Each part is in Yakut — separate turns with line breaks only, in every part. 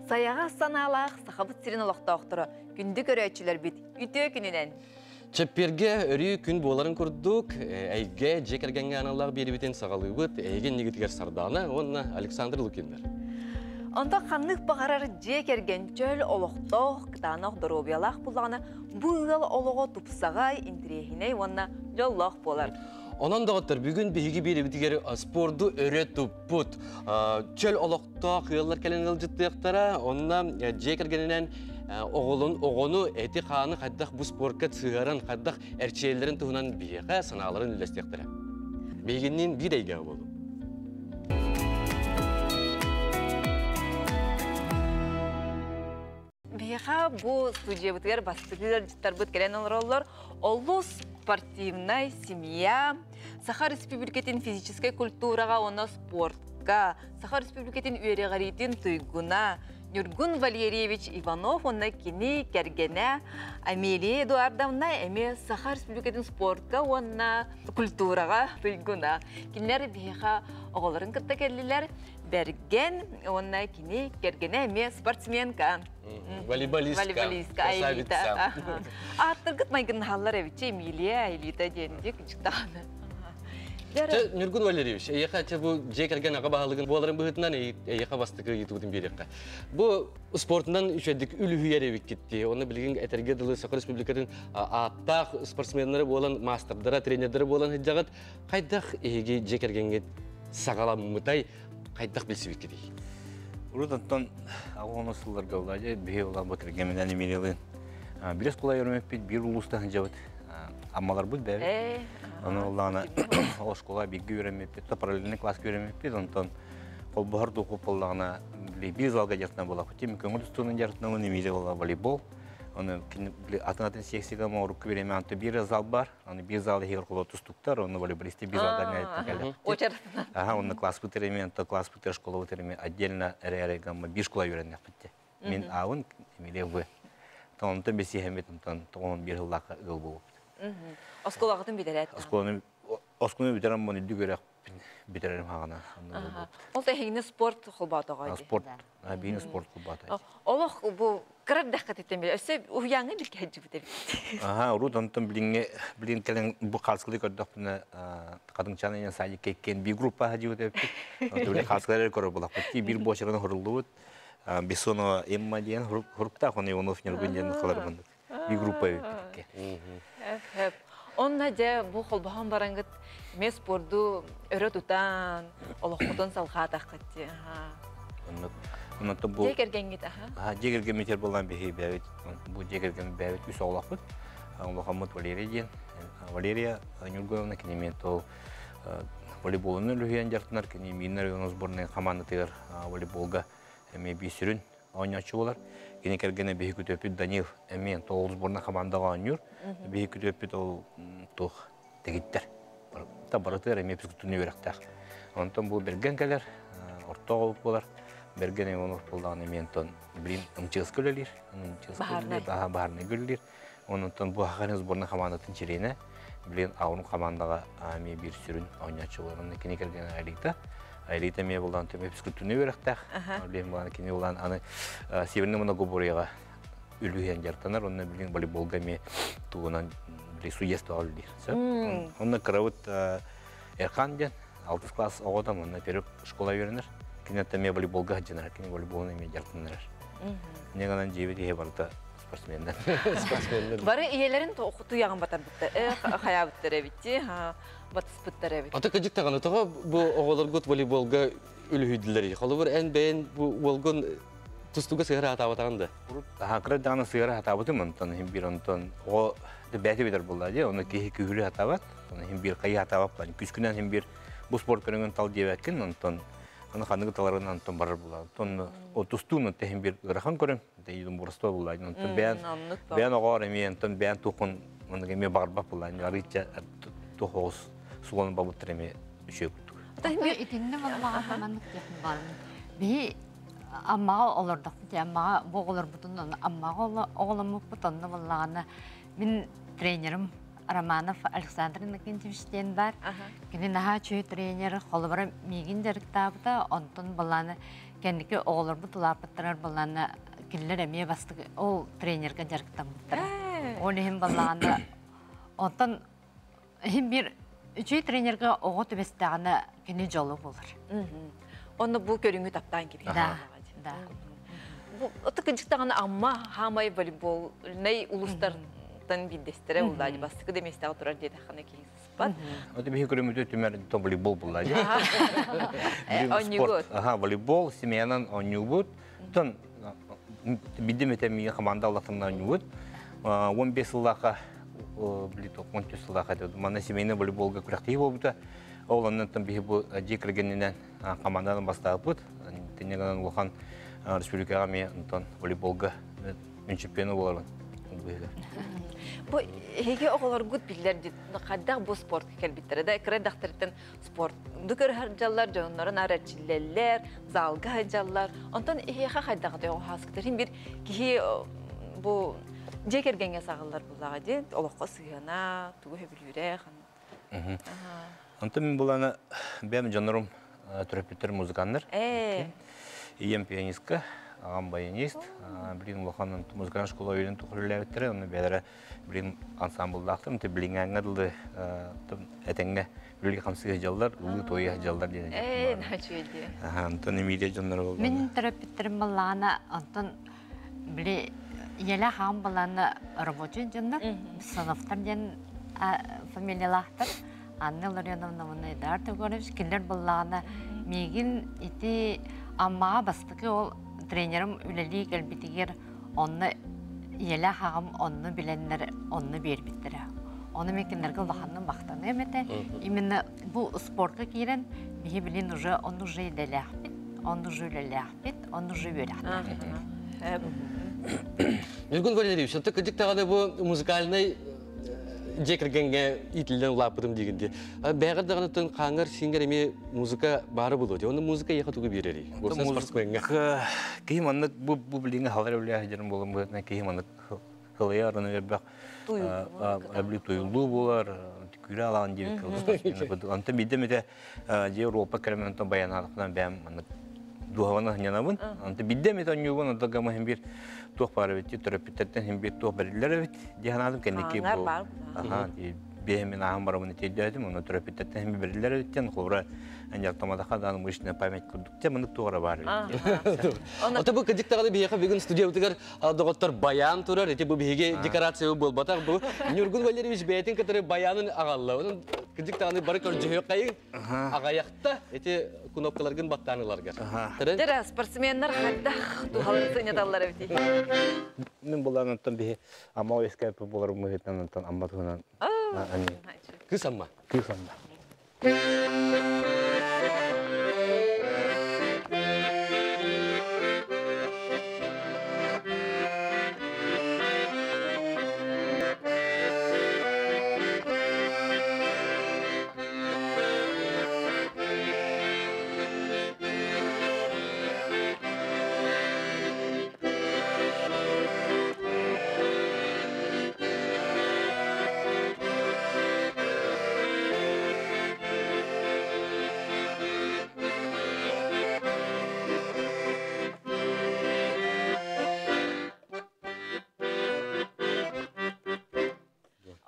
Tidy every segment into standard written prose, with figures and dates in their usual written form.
Сайаҕас санаалаах Сахабыт сирин олохтоохторо, күндү көрөөччүлэрбит, үтүө күнүнэн!
Чэппиэргэ өрүү күн буоларын курдук, эйгэ дьиэ кэргэҥҥэ аналлаах биэрибитин саҕалыыбыт. Эһиги иннигитигэр Сардаана уонна Александр Лукиннар.
Онтон ханнык баҕарар дьиэ кэргэн чөл олохтоох, кытаанах доруобуйалаах буллаҕына, бу ыал олоҕо тупсаҕай, интэриэһинэй уонна дьоллоох буолар.
Онон, доҕоттор, бүгүн биһиги биэрибитигэр спорду өрө туппут, чөл олохтоох ыаллар кэлэн ыалдьыттыахтара. Онно дьиэ кэргэнинэн оҕолун оҕону эти-хааны хайдах бу спорка сыһыаран, хайдах эрчийэллэрин туһунан биһиэхэ санааларын үллэстиэхтэрэ. Биһигинниин биир эйгэҕэ буолуҥ.
Биһиэхэ бу студиябытыгар бастакы ыалдьыттарбыт кэлэн олороллор. Олус спортивнай семья, Саха Республикатын физическэй культураҕа уонна спортка, Саха Республикатын үөрэҕириитин туйгуна Ньургун Валерьевич Иванов уонна кини кэргэнэ Амелия Эдуардовна эмиэ Саха Республикатын спортка уонна культураҕа туйгуна. Кинилэр биһиэхэ оҕолорун кытта кэллилэр. Бэргэн уонна кини кэргэнэ эмиэ спортсменка.
Волейболистка.
Волейболистка Айлита. Ааттаргыт майгыннаһаллар эбит Эмилия, Айлита диэн дик дьыктааны.
Ньургун Валерьевич, эйиэхэ бу дьиэ кэргэн аҕа баһылыгын буоларын быһыытынан эйиэхэ бастакы ыйытыбытын биэриэххэ. Бу спортунан үчүгэйдик үлүһүйэр эбиккит дии. Онно билигин этэргэ дылы Саха Республикатын ааттаах спортсменнары буолан, маастардара, тренердары буолан сылдьаҕыт. Хайдах эһиги дьиэ кэргэҥҥит саҕаламмытай, хайдах билсибиккитий?
Урут оттон аҕыс сылларга Владя биһи улаан кэргэминэн Эмилиялыын биир оскуола үөрэммиппит, биир улууста сылдьабыт. Аммаларбыт бэйэбит. Ону ыллаҕына ол оскуола бииргэ үөрэммиппит, параллельный класска үөрэммиппит, онтон холбоһор духу буоллаҕына биир залга дьарыктанар буоллахпыт. Көҥүл тустуунан дьарыктанабын, Эмилия буолла волейбол. Оны атын-атын секцияга моорукку бириэмэ анты биир зал бар. Аны биир зал иһигэр холо тустуктар, онно волейболисты биир залдан кэллэ.
Очаратынан.
Аха, онно класспыт эреме, онто класспыт школабыт эреме отдельно эрэ гамма биир школа үөрэннэхпит те. Мин аабын, Эмилия В. Онтон бесиһэммит, онтон тоҕон биир сыллаахха ыал буолбут.
Оскуолаҕытын бүтэрээт.
Оскуоланы оскуоланы бүтэрэн бу үрдүк үөрэх бүтэрэрим хаҕана.
Ол да эһигини спорт холбоотоҕо
дии. Спорт, биини спорт холбоото.
Олох бу кыра эрдэххититтэн билэ өссө уһуйааҥҥа билгэ сылдьыбыт эбит.
Аха, урут онтон билиҥҥи билин кэлэн бу хааскылыы көрдөхпүнэ Хатыҥчаан инен садикка иккиэн биир группа сылдьыбыт эбиппит. Онтон били хааскылар эрэ көрөр буоллахпыт. Биир буочараны хуруллубут. Бессонова Эмма диэн хуруктаах, оны Иванов Ньургун диэн халарбын. Биир группа эбиппит.
Онно дьэ бу холбоһон бараҥгыт эмиэ спорду өрө тутан, олоххутун салҕаатаххыт дии.
Оннук. Онон бу
Дьиэ кэргэҥҥит аха.
Дьиэ кэргэммитигэр буолан биһиги бэйэбит бу дьиэ кэргэн бэйэбит үс оҕолоохпут. Улахаммыт Валерия диэн. Валерия Ньургуновна кини эмиэ то волейболунан үлүһүйэн дьарыктанар. Кини Мииннэр районун сборнай хамаандатыгар волейболга эмиэ биир сүрүн оонньооччу буолар. Кини кэргэнэ биһи күтүөппүт Данил эмиэ тоҕус сборная хамаандаҕа оонньуур. Биһи күтүөппүт ол туох дэгиттэр. Та барытыгар эмиэ физкультурный үөрэхтээх. Онтон бу Бэргэн кэлэр, орто оҕолук буолар. Бэргэн Иванов буоллаҕына эмиэ онтон билин МЧС-ка үлэлиир. МЧС-ка үлэлиир, баһаарнайга үлэлиир. Онтон бу Хахарин сборная хамаандатын чилиэнэ, билин Аурум хамаандаҕа эмиэ биир сүрүн оонньооччу буолар. Онно кини кэргэнэ Алита. Алита эмиэ буолан төмө физкультурный үөрэхтээх. Билин буолан кини буолан аны Северный многоборьеҕа үлүһүйэн дьарыктанар. Онно билин волейболга эмиэ тугунан судьяствоҕа үлэлиир. Онно кырабыт Эрхан диэн алтыс класс оҕото онно первый школа үөрэнэр. Кини эмиэ волейболга сылдьанар, кини волейболун эмиэ дьарыктанар. Инньэ гынан дьиэбит иһэ барыта спортсменнэр.
Спортсменнэр.
Бары ийэлэрин туйаҕын батарбыттар, хайаабыттар эбит дии, батыспыттар эбит.
Ата кыдьык даҕаны тоҕо бу оҕолоргут волейболга үлүһүйдүлэр? Холобур, эн бэйэн бу уолгун тустууга сыһара хатаабатаҕын да?
Урут кыра даҕаны сыһара хатаабытым, онтон иһин биир онтон оҕо бэйэтэ билэр буолла дии, ону киһи күһүрү хатаабат, ону иһин биир хайы хатаабат, күскүнэн иһин биир бу спорт көрүҥүн тал диэбэккин, онтон аны ханныгы таларын онтон барар буолла. Онтон тустуун онтон иһин биир ыарахан көрүҥ, единоборство буолла. Онтон бэйэн бэйэн оҕоор эмиэ онтон бэйэн туохун оннук эмиэ баҕарбат буолла. Арыычча туох оҕус суолун бабыттар эмиэ үчүгэй курдук.
Итиннэ буоллаҕына маннык диэхпин баҕарабын. Биһи Аммаҕа олордохпут Аммаҕа бу оҕолорбутун Аммаҕа оҕоломмуппут онно буоллаҕына мин тренерим. Романов Александр Иннокентьевич диэн бар. Кини наһаа үчүгэй тренер, холобура миигин дьарыктаабыта, онтон балааны кэнники оҕолорбут улааппыттарар балааны кинилэр эмиэ бастык ол тренергэ дьарыктаммыттара. Ол иһин балааны онтон иһин биир үчүгэй тренергэ оҕо түбэстэҕинэ кини дьоло буолар.
Онно бу көрүҥү таптаан киирэн.
Да, да.
Бу ытык Амма хаамай волейбольнай улустартан биирдэстэрэ уллаadi бастыкы да местеҕе турар диэтэххинэ киһи сыспат.
Это биһи көрүмүтү түмэр то волейбол булла.
Онньугут.
Ага, волейбол семьянан онньугут. Тон бидем эте мия команда аллатымна онньугут. 15 сыллаха блин, 13 сыллаха манна семейный волейболга күрэхтии болбута. Ол оннан биһи бу дьиэ кэргэнинэн команданан бастаабыт. Тиннегенен улахан республикаға мен онтон волейболга мен чемпионы болармын.
Бу эһиги оҕолоргут биллэр хайдах бу спортка кэлбиттэрэ да кыра дахтарыттан спорт ду көрөр дьаллар дьоннорун арачиллэллэр, залга дьаллар. Онтон эһиэхэ хайдах да хаскытар бир киһи бу дьиэ кэргэҥҥэ саҕаллар буллаҕа ди олоххо сыһыана тугу хөбүлүүрэ.
Онтон мин буланы бэм дьоннорум төрөппүттэр музыканнар. Ийэм пианистка, аҕам баянист. Билин улахан музыкальная школа үйрен тухрыллээбиттэрэ, онно бээлэрэ билин ансамблдаахтар, онто билиҥээҥҥэ дылы этэҥҥэ үлүлгэ хамсыга дьаллар, улуу тойа дьаллар диэн.
Начуйди.
Онтон Эмилия дьонноро болду.
Мин төрөппүттерим баллаана онтон били еле хаам баллаана рабочий дьоннор, Бессоновтар диэн фамилиялаахтар. Анна Ларионовна уонна Эдуард Егорович кинилэр баллаана миигин ити Аммаҕа бастакы ол тренерим үлэлии кэлбитигэр онно ийэлээх аҕам онно билэннэр онно биэрбиттэрэ. Ону мен кинилэргэ улаханнык махтаныам этэ. Именно бу спортка киирэн биһи билин уже он уже идэлээхпит, он уже үлэлээхпит, он уже үөрэхтээхпит.
Ньургун Валерьевич, это кыдык таганы бу музыкальный дьиэ кэргэҥҥэ иитиллэн улааппытым диигин Бэҕэр даҕаны тын хааңар сингер эми музыка баары булуо. Оны музыка яха тугу биэрери. Бурсан спортсменҥа.
Киһи маннык бу бу билиҥҥэ халар үлээх дьэрин буолан быһытынан киһи маннык хылыйа арыны бербэх әбли туйуллуу буолар күрэ алаан диэбит кылыс. Онтон бидем ите же Европа кэлемен онтон баянаалыкынан бэм маннык дуһавана хнянабын. Онтон бидем ите онньугун онтон гама хим бир туох баар эбит төрөппүттэртэн хим бир туох бэриллэр эбит диһанаадым кэнники бу. Аха, бэһэмин ааһан барабын тиэрдээтим, онно төрөппүттэртэн хим бэриллэр эбиттен холобура аньартамадаха дааны мышечная память курдук те мынык туора баар эбит.
Ото бу кыдык таганы биһиэхэ бүгүн студиябытыгар доҕоттор баян турар, ити бу биһиги декорация буолбатах бу. Ньургун Валерьевич бэйэтин кытары баянын аҕалла. Онон кыдык таганы бары көрдьөһүө кайын аҕайахта ити кнопкаларгын баттааныларгар.
Дера спортсменнар хайдах тухалын сыняталлар эбити.
Мин булан онтон биһи Амма эскәп булар мыһытынан онтон Амма туһунан ани
Кыс Амма.
Кыс Амма.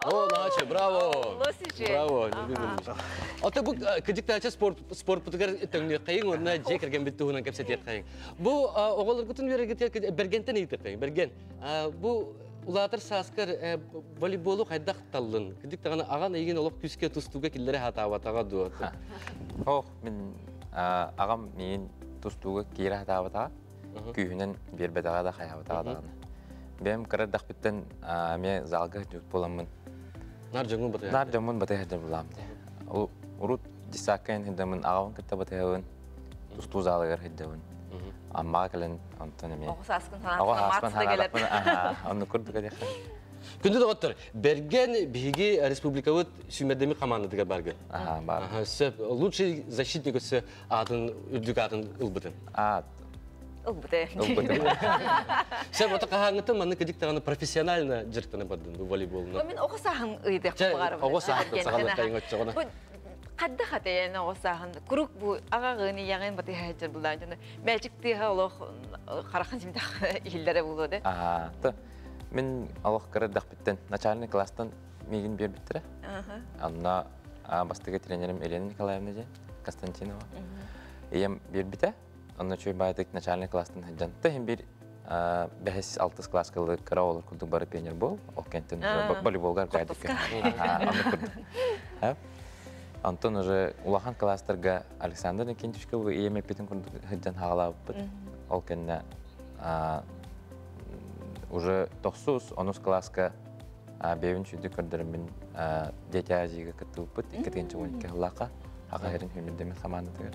О, наче, браво! Браво! Ото бу кыдык спорт спорт путугар төңнү кайын онна же кирген бит туһунан кепсетиет кайын. Бу оголор гутун берегите бергентен ыйтыр кайын. Берген. Бу улаатар сааскар волейболу хайдах таллын. Кыдык таганы аган эйген олох күскө тустууга киллере хатаабатага дуо.
Ох, мин агам мин тустууга киирэ хатаабатага, күүһүнэн биэрбэтага да хайаабатага даҕаны. Бэм кыра биттен ме залга жут боламмын.
Нар жоңун батая.
Нар жоңун батая хадыр булам. Урут дисаккайын хидамын агабын кытта батаябын. Тустуу залыгар хиддабын. Аммага кэлэн онтон эме.
Оҕо сааскын санаатына
Онну курдук эдеха.
Күндү доҕоттор, Берген биһиги республикабыт сүүмэрдеми командатыгар баргы.
Аха, бар.
Сөп, лучший защитник өссө атын үрдүк атын ылбытын.
А,
Ылбыта.
Ылбытым.
Сен ота хаһааҥҥыттан маннык кыдьык даҕаны профессионально дьарыктана бардын бу волейболунан?
Мин оҕо сааһын ыйдыах баҕарабын.
Оҕо сааһыттан саҕалыаххайыҥ оччоҕуна.
Хадда хатайан оҕо сааһын курук бу аҕаҕын ийэҕин батыһа сылдьар булаан дьону мээчик тыаһа олох харахан симтэх иһиллэрэ буолуо да.
Аа, мин олох кыра эрдэхпиттэн начальный класстан миигин биэрбиттэрэ. Онно бастакы тренерим Елена Николаевна диэн Константинова. Ийэм биэрбитэ. Онно үчүгэй баайдык начальный класстан сылдьан. Тыһын бир бэһис алтыс класска кыра оҕолор курдук бары пионер бол. Ол кэнтэн волейболга аргайдык. Курдук. Онтон уже улахан класстарга Александр Никитичка ийэм эппитин курдук сылдьан хаалаабыппыт. Ол кэннэ уже тохсус, онус класска бэйэбин сүдү көрдөрөммүн Дети Азияга кыттыбыппыт 2012 сыллаахха Хаха Хэрин Хүмүрдэмин хамаандатыгар.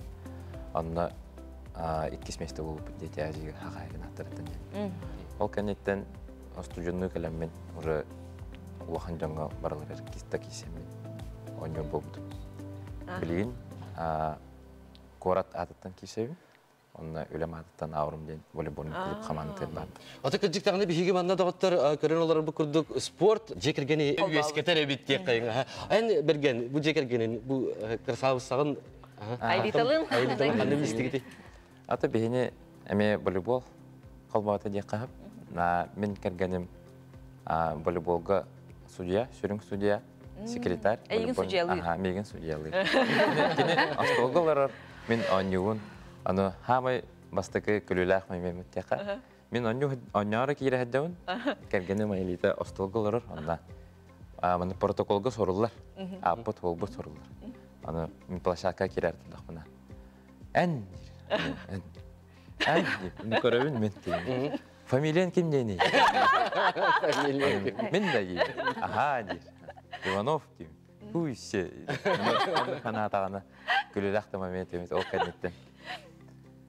Онно иккис место буолбуппут Дети Азияга Хаха Хэрин аттарыттан диэн. Ол кэнниттэн студеннуу кэлэммин уже улахан дьоҥҥо барыларыгар киста киисэммин оонньуур буолбутум. Билигин куорат аатыттан киисэбин. Онно үлэм аатыттан Аурум диэн волейбольный клуб хамаандатыгар баарбын.
Ата кырдьык даҕаны биһиги манна доҕоттор көрөн олорорбут курдук спорт дьиэ кэргэни үөскэтэр эбит диэххэйиҥ. Эн Берген бу дьиэ кэргенин бу красавицаҕын
Айлиталын
Айлиталын ханна билистигити?
Ата биһини эмиэ волейбол холбоото диэххэ мин кэргэним волейболга судья, сүрүн судья, секретарь.
Эйигин судьялыыр.
Аха, миигин судьялыыр. Кини остуолга олорор, мин оонньуубун. Аны хаамай бастакы күлүүлээх маймеммиттиэхэ. Мин оонньоору киирэ сылдьабын. Кэргэним Айлита остуолга олорор, онно маны протоколга суруллар. Ааппыт буолбут суруллар. Аны мин площадка киирэр турдахпына. Эн эн эн мин көрөбүн мин диэн. Фамилиян ким диэний?
Фамилия.
Мин да диир. Аhaa диир. Иванов диим. Хуйсе. Ханаатаҕына күлүлэх да момент эмит ол кэнниттэн.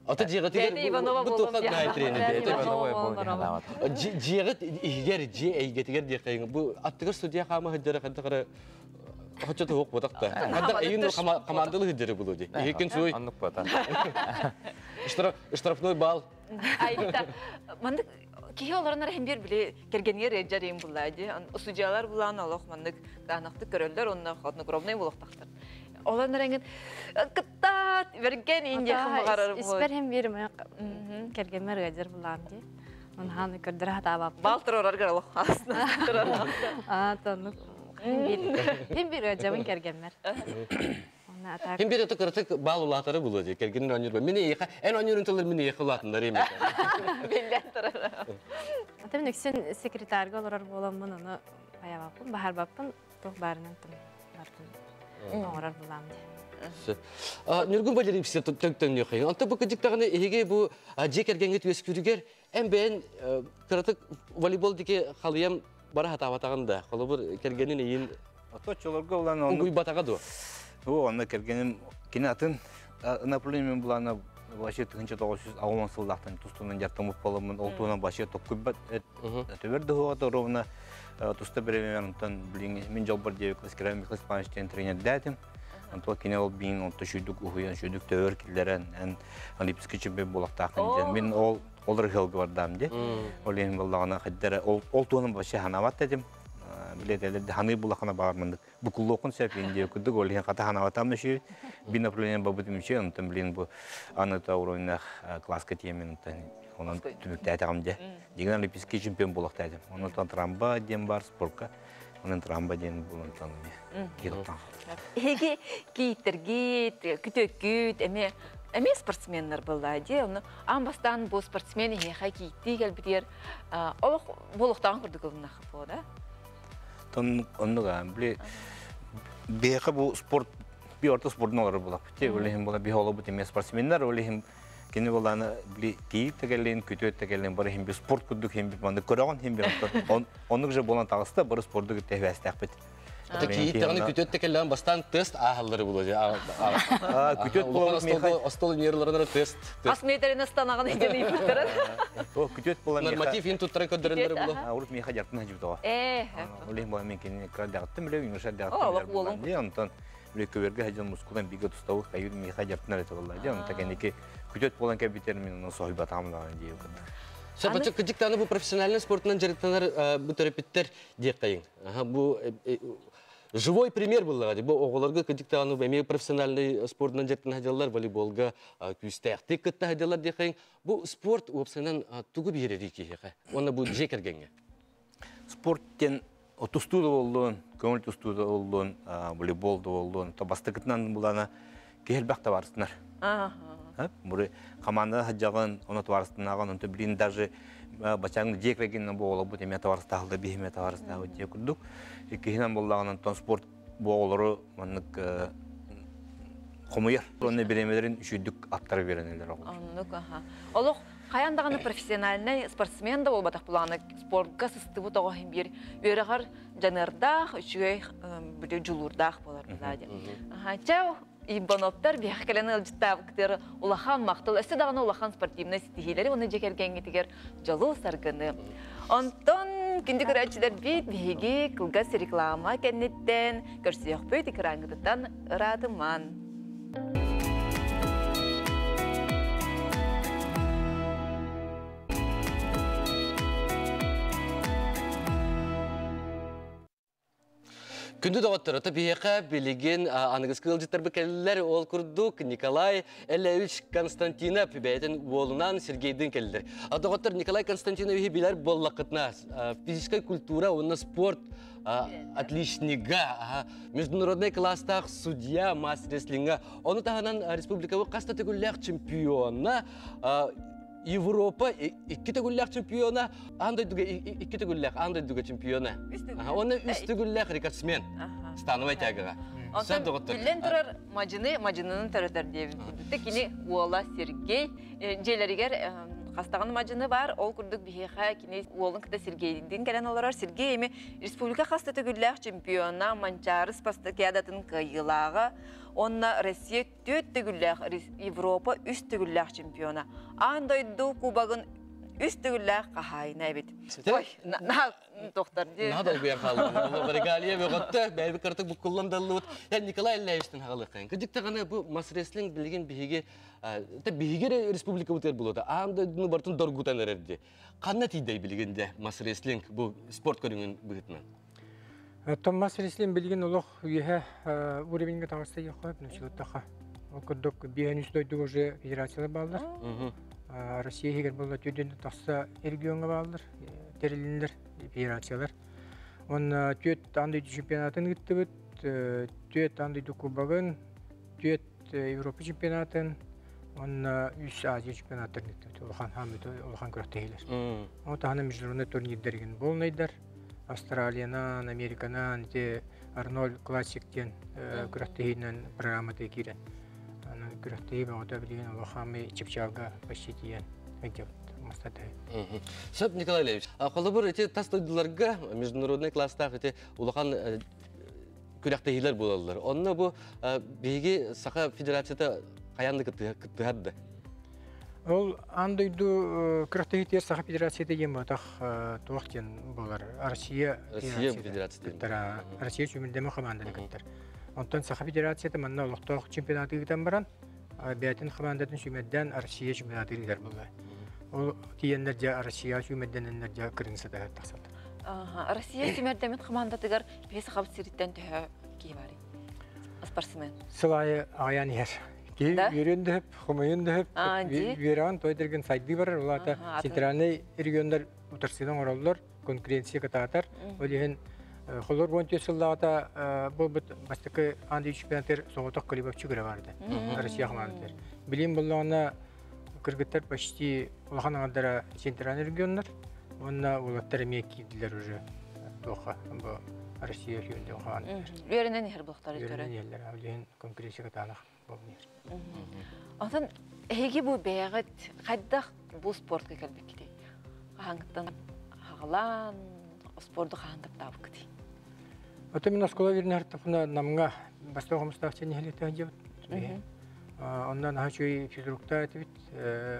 Ата дьиэҕитигэр
Бэйэтэ Иванова
бу
буолуом
туохха
диэн.
наай тренер
Бэйэтэ
бэйэтэ
Иванова
Иванова
буолуом.
буолуом.
Дьиэҕит иһигэр дьиэ эйгэтигэр диэххэйиҥ бу аттыгар судья хаама сылдьара хайдах эрэ хочо туһук буотах да. Хайдах эйин командалы сылдьары булу ди. Иһиккин суй.
Оннук буота.
Штрафной балл.
Айта, маннык киһи олорон эрэ бир били кэргэнигэр ыалдьар иин буллаа дии. Судьялар булаан олох маннык каанахтык көрөллөр онно хладнокровнай буолуохтахтар. Олорон эрэҥин кыттаат бэргэн иин диэхин баҕарар
Испэр хем бир кэргэммэр ыалдьар булаам дии. Онхааны көрдөрө хатаабаппын.
Бал турарар олох астына турар.
Аа, тоннук хем бир ыалдьабын кэргэммэр.
Ким бир ото кыратык баал улаатары булуо дии кэргенин оонньуур мин эйиэхэ эн оонньуурун тыллар мин эйиэхэ улаатыннар эми
Биллэн турар.
Ата мин үксүн секретарга олорор буоламмын ону хайабаппын, баһарбаппын, туох баарынан тым бартын оҥорор булаам дии.
Ньургун Валерьевич төҥнүөххэ. Онто бу кыдьыктаҕына эһиги бу дьиэ кэргэҥҥит үөскүүрүгэр эн бэйэн кыратык волейбол диэки халыйан бара хатаабатаҕын да холобур кэргэнин эйин
Оточчолорго улан оннук
угуйбатаҕа дуо?
Бу онно кэргэним кини атын направлением булаана вообще 1960 сыллаахтан тустунан дьарыктаммыт буоламмын ол туһунан вообще токкуйбат төбөр да ровно туста биремер онтон билиҥ мин дьолбор диэбит Искрен Михаил Степанович диэн тренердээтим. Онтон кини ол биин онто шүйдүк уһуйан шүйдүк төбөр киллэрэн эн олимпийский чемпион буолахтаахын диэн мин ол ол ыһыалга бардаам ди. Ол иһин буоллаҕына хайдара ол ол туһунан вообще ханаабат этим. Билетелер ханыы булахана баармындык букуллуохун сөп индия курдук ол иһин хата ханаабатам да бин направление бабытым үчү онтон блин бу аны та уровеннах класска тиэмин онтон онон түмүктээтэҕим дьэ дигэн олимпийский чемпион буолуохтаатым онон трамба диэн бар спортка онон трамба диэн булантан киһи
Эһиги кииттэргит, күтөккүт, эмиэ эмиэ спортсменнар буолла дии. Ону аан бастаан бу спортсмен эһиэхэ кииттии кэлбитигэр олох буолуохтааҕын курдук ылыннахха буо да?
Тон оннуга били биһиэхэ бу спорт би орто спордун олорор булаппыт. Ол иһин була биһи олобут эмиэ спортсменнар, ол иһин кини булааны били киит да кэллин, күтүөт да кэллин, бары иһин би спорт курдук иһин би маннык көрөҕүн иһин би оннук же буолан таҕыста, бары спорду кытта эбээстээхпит.
Ата киит даҕаны күтүөт да кэллэҕин бастаан тест ааһаллары булуо дии.
Күтүөт буолан
Остол нервларына тест.
Ас метрин ыстанаҕын иден ыйбыттарын.
О, күтүөт буолан
Норматив ин туттаран көрдөрөллөрө булуо.
Урут миэхэ дьартын хажыбытаҕа.
Э,
Ол иһин буолан мен кинини кыра дьаҕыттым биле, юноша дьаҕыттым биле. Онтон биле көбөргө хажан мускулан биге тустабы хайыр миэхэ дьартын эрэ табылла. Дьэ, онтон кэнники Күтөт болан кэлбитер мин оны соһуйбатаҕым даҕаны диэбит курдук.
Сөп, оччо кыдьыктааны бу профессиональный спортунан дьарыктанар бу төрөппүттэр диэххэйиҥ. Бу живой пример буллаҕа бу оҕолорго кыдьыктааны эмиэ профессиональный спортунан дьарыктана сылдьаллар, волейболга күүстээхтик кытта сылдьаллар диэххэйиҥ. Бу спорт уопсайынан тугу биэрэрий киһиэхэ? Уонна бу дьиэ кэргэҥҥэ?
Спорт диэн тустуу да буоллун, көҥүл тустуу да буоллун, волейбол да буоллун, то бастакытынан булана киһи элбэх табаарыстынар. Бу команда сылдьаҕын, ону табаарыстынааҕын, онто билин даже бачаҥ дьиэ кэргэнинэн буолабыт эмиэ табаарыстаахлар, биһи эмиэ табаарыстаахпыт дьиэ курдук. Иккиһинэн буоллаҕына, онтон спорт бу оҕолору маннык хомуйар. Уонна бириэмэлэрин үчүгдүк аттара биэрэнэлэр оҕолор.
Оннук, аха. Олох хайан даҕаны профессиональнай спортсмен да буолбатах булааны спортка сыстыбыт оҕо иһин биир үөрэҕэр дьаныардаах, үчүгэй дьулуурдаах буолар быһаа диэн. Аха, чэ, Ибановтар биһиэхэ кэлэн ыалдьыттаабыккытыгар улахан махтал, өссө даҕаны улахан спортивнай ситиһиилэри уонна дьиэ кэргэҥҥитигэр дьолу-саргыны. Онтон күндү көрөөччүлэрбит биһиги кылгас реклама кэнниттэн көрсүөхпүт экраҥҥытыттан ыраатыман.
Күндү доҕоттор, ото биһиэхэ билигин аныгыскы ыалдьыттарбыт кэллилэр. Ол курдук Николай Элевич Константинов бэйэтин уолунаан Сергейдин кэллилэр. Доҕоттор, Николай Константиновиһы билэр буоллаххытына, физическая культура уонна спорт отличнига, международный класстаах судья мастер-рестлинга, ону таһынан республикабыт хас да төгүллээх чемпиона, Европа икки төгүллээх чемпиона, аан дойдуга икки төгүллээх аан дойдуга чемпиона. Уонна үс төгүллээх рекордсмен. Становай тягаҕа.
Онтон биллэн турар мадьыны мадьынынын төрөтөр диэбит курдук. Кини уола Сергей дьиэлэригэр хастаҕын мадьыны бар. Ол курдук биһиэхэ кини уолун кытта Сергейдин кэлэн олорор. Сергей эми республика хас да төгүллээх чемпиона, Манчаары спартакиадатын кыайыылааҕа, уонна Россия түөрт төгүллээх Европа үс төгүллээх чемпиона, аан дойду кубогын үс төгүллээх хаһаайына эбит. Ой, наһаа тохтор дии.
Наһаа долгуйан хааллым. Регалия бөҕөттө, бэйэбит кыратык буккуллан даллыбыт. Николай Ильевичтен хаалыаххайын. Кырдьык бу мас-рестлинг билигин биһиги биһиги республикабытыгар булуота. Аан дойдуну бартын доргутан эрэрди. Ханна тиийдэй билигин де мас-рестлинг бу спорт көрүҥүн быһыытынан?
Оттон мас-рестлинг билигин олох үөһэ уровеньга таҕыста диэххэ сөп, Ол курдук биэһэн үс дойдуга уже федерациялар бааллар. Россия иһигэр буолла түөрдүн тахса региоҥҥа бааллар, тэрилиннэр федерациялар. Уонна түөрт аан дойду чемпионатын ыыттыбыт, түөрт аан дойду кубогын, түөрт Европа чемпионатын, уонна үс Азия чемпионаттарын ыыттыбыт. Улахан улахан күрэхтэһиилэр. Ол таһынан международный турнирдэригин буолнайдар. Австралиянан, Американан ити Арнольд Классик диэн күрэхтэһиинэн программата киирэн. Аны күрэхтэһии бөҕөтө билигин улахаммый чыпчаалга почти тиийэн ыйдьабыт мастатыһы.
Сөп, Николай Ильич. Холобур, ити тас дойдуларга международный класстаах ити улахан күрэхтэһиилэр буолаллар. Онно бу биһиги Саха Федерацията хайаан да кыттыһар да?
Ол аан дойду күрэхтэһиитигэр Саха Федерацията диэн буотах туох диэн буолар. Россия
Россия Федерацията
кыттар. Россия сүүмэрдэмэ хамаанданы кыттар. Онтон Саха Федерацията манна олохтоох чемпионаты ыытан баран, бэйэтин хамаандатын сүүмэрдээн Россия чемпионаты ыытар буолла. Ол тиийэннэр дьэ Россия сүүмэрдэнэннэр дьэ кырын сытыһар тахсаллар.
Россия сүүмэрдэммит хамаандатыгар биһи Сахабыт сириттэн төһө киһи барый? Спортсмен.
Сыл аайы аҕыйаан иһэр. Киһи үөрүөн да сөп, хомойуон да сөп. Үөрэҕин той дэргин сайдыы барар. Ол аата центральный регионнар утарсыыны оҥороллор, конкуренция кытаатар. Ол иһин холор 14 сыллааҕыта буолбут бастакы аан дойду чемпионатыгар соҕотох Колебовчук эрэ баар этэ. Россия хамаандатыгар. Билигин буоллаҕына кыргыттар почти улахан аҥардара центральный регионнар уонна уолаттар эмиэ киирдилэр уже туохха бу Россия сүүрдэ хаан
үөрэнэн иһэр буолуохтар
үөрэнэн иһэллэр ол иһин конкуренция кытаанах буолан иһэр.
Онтон эһиги бу бэйэҕит хайдах бу спортка кэлбиккитий? Хаһааҥҥыттан хаҕалаан спорду хаһан таптаабыккытый?
Ото мин оскуола үөрэнэр Намҥа бастакы хомустаах чэ нэһилиэктээх дьиэбит. Онно наһаа үчүгэй физруктаах этибит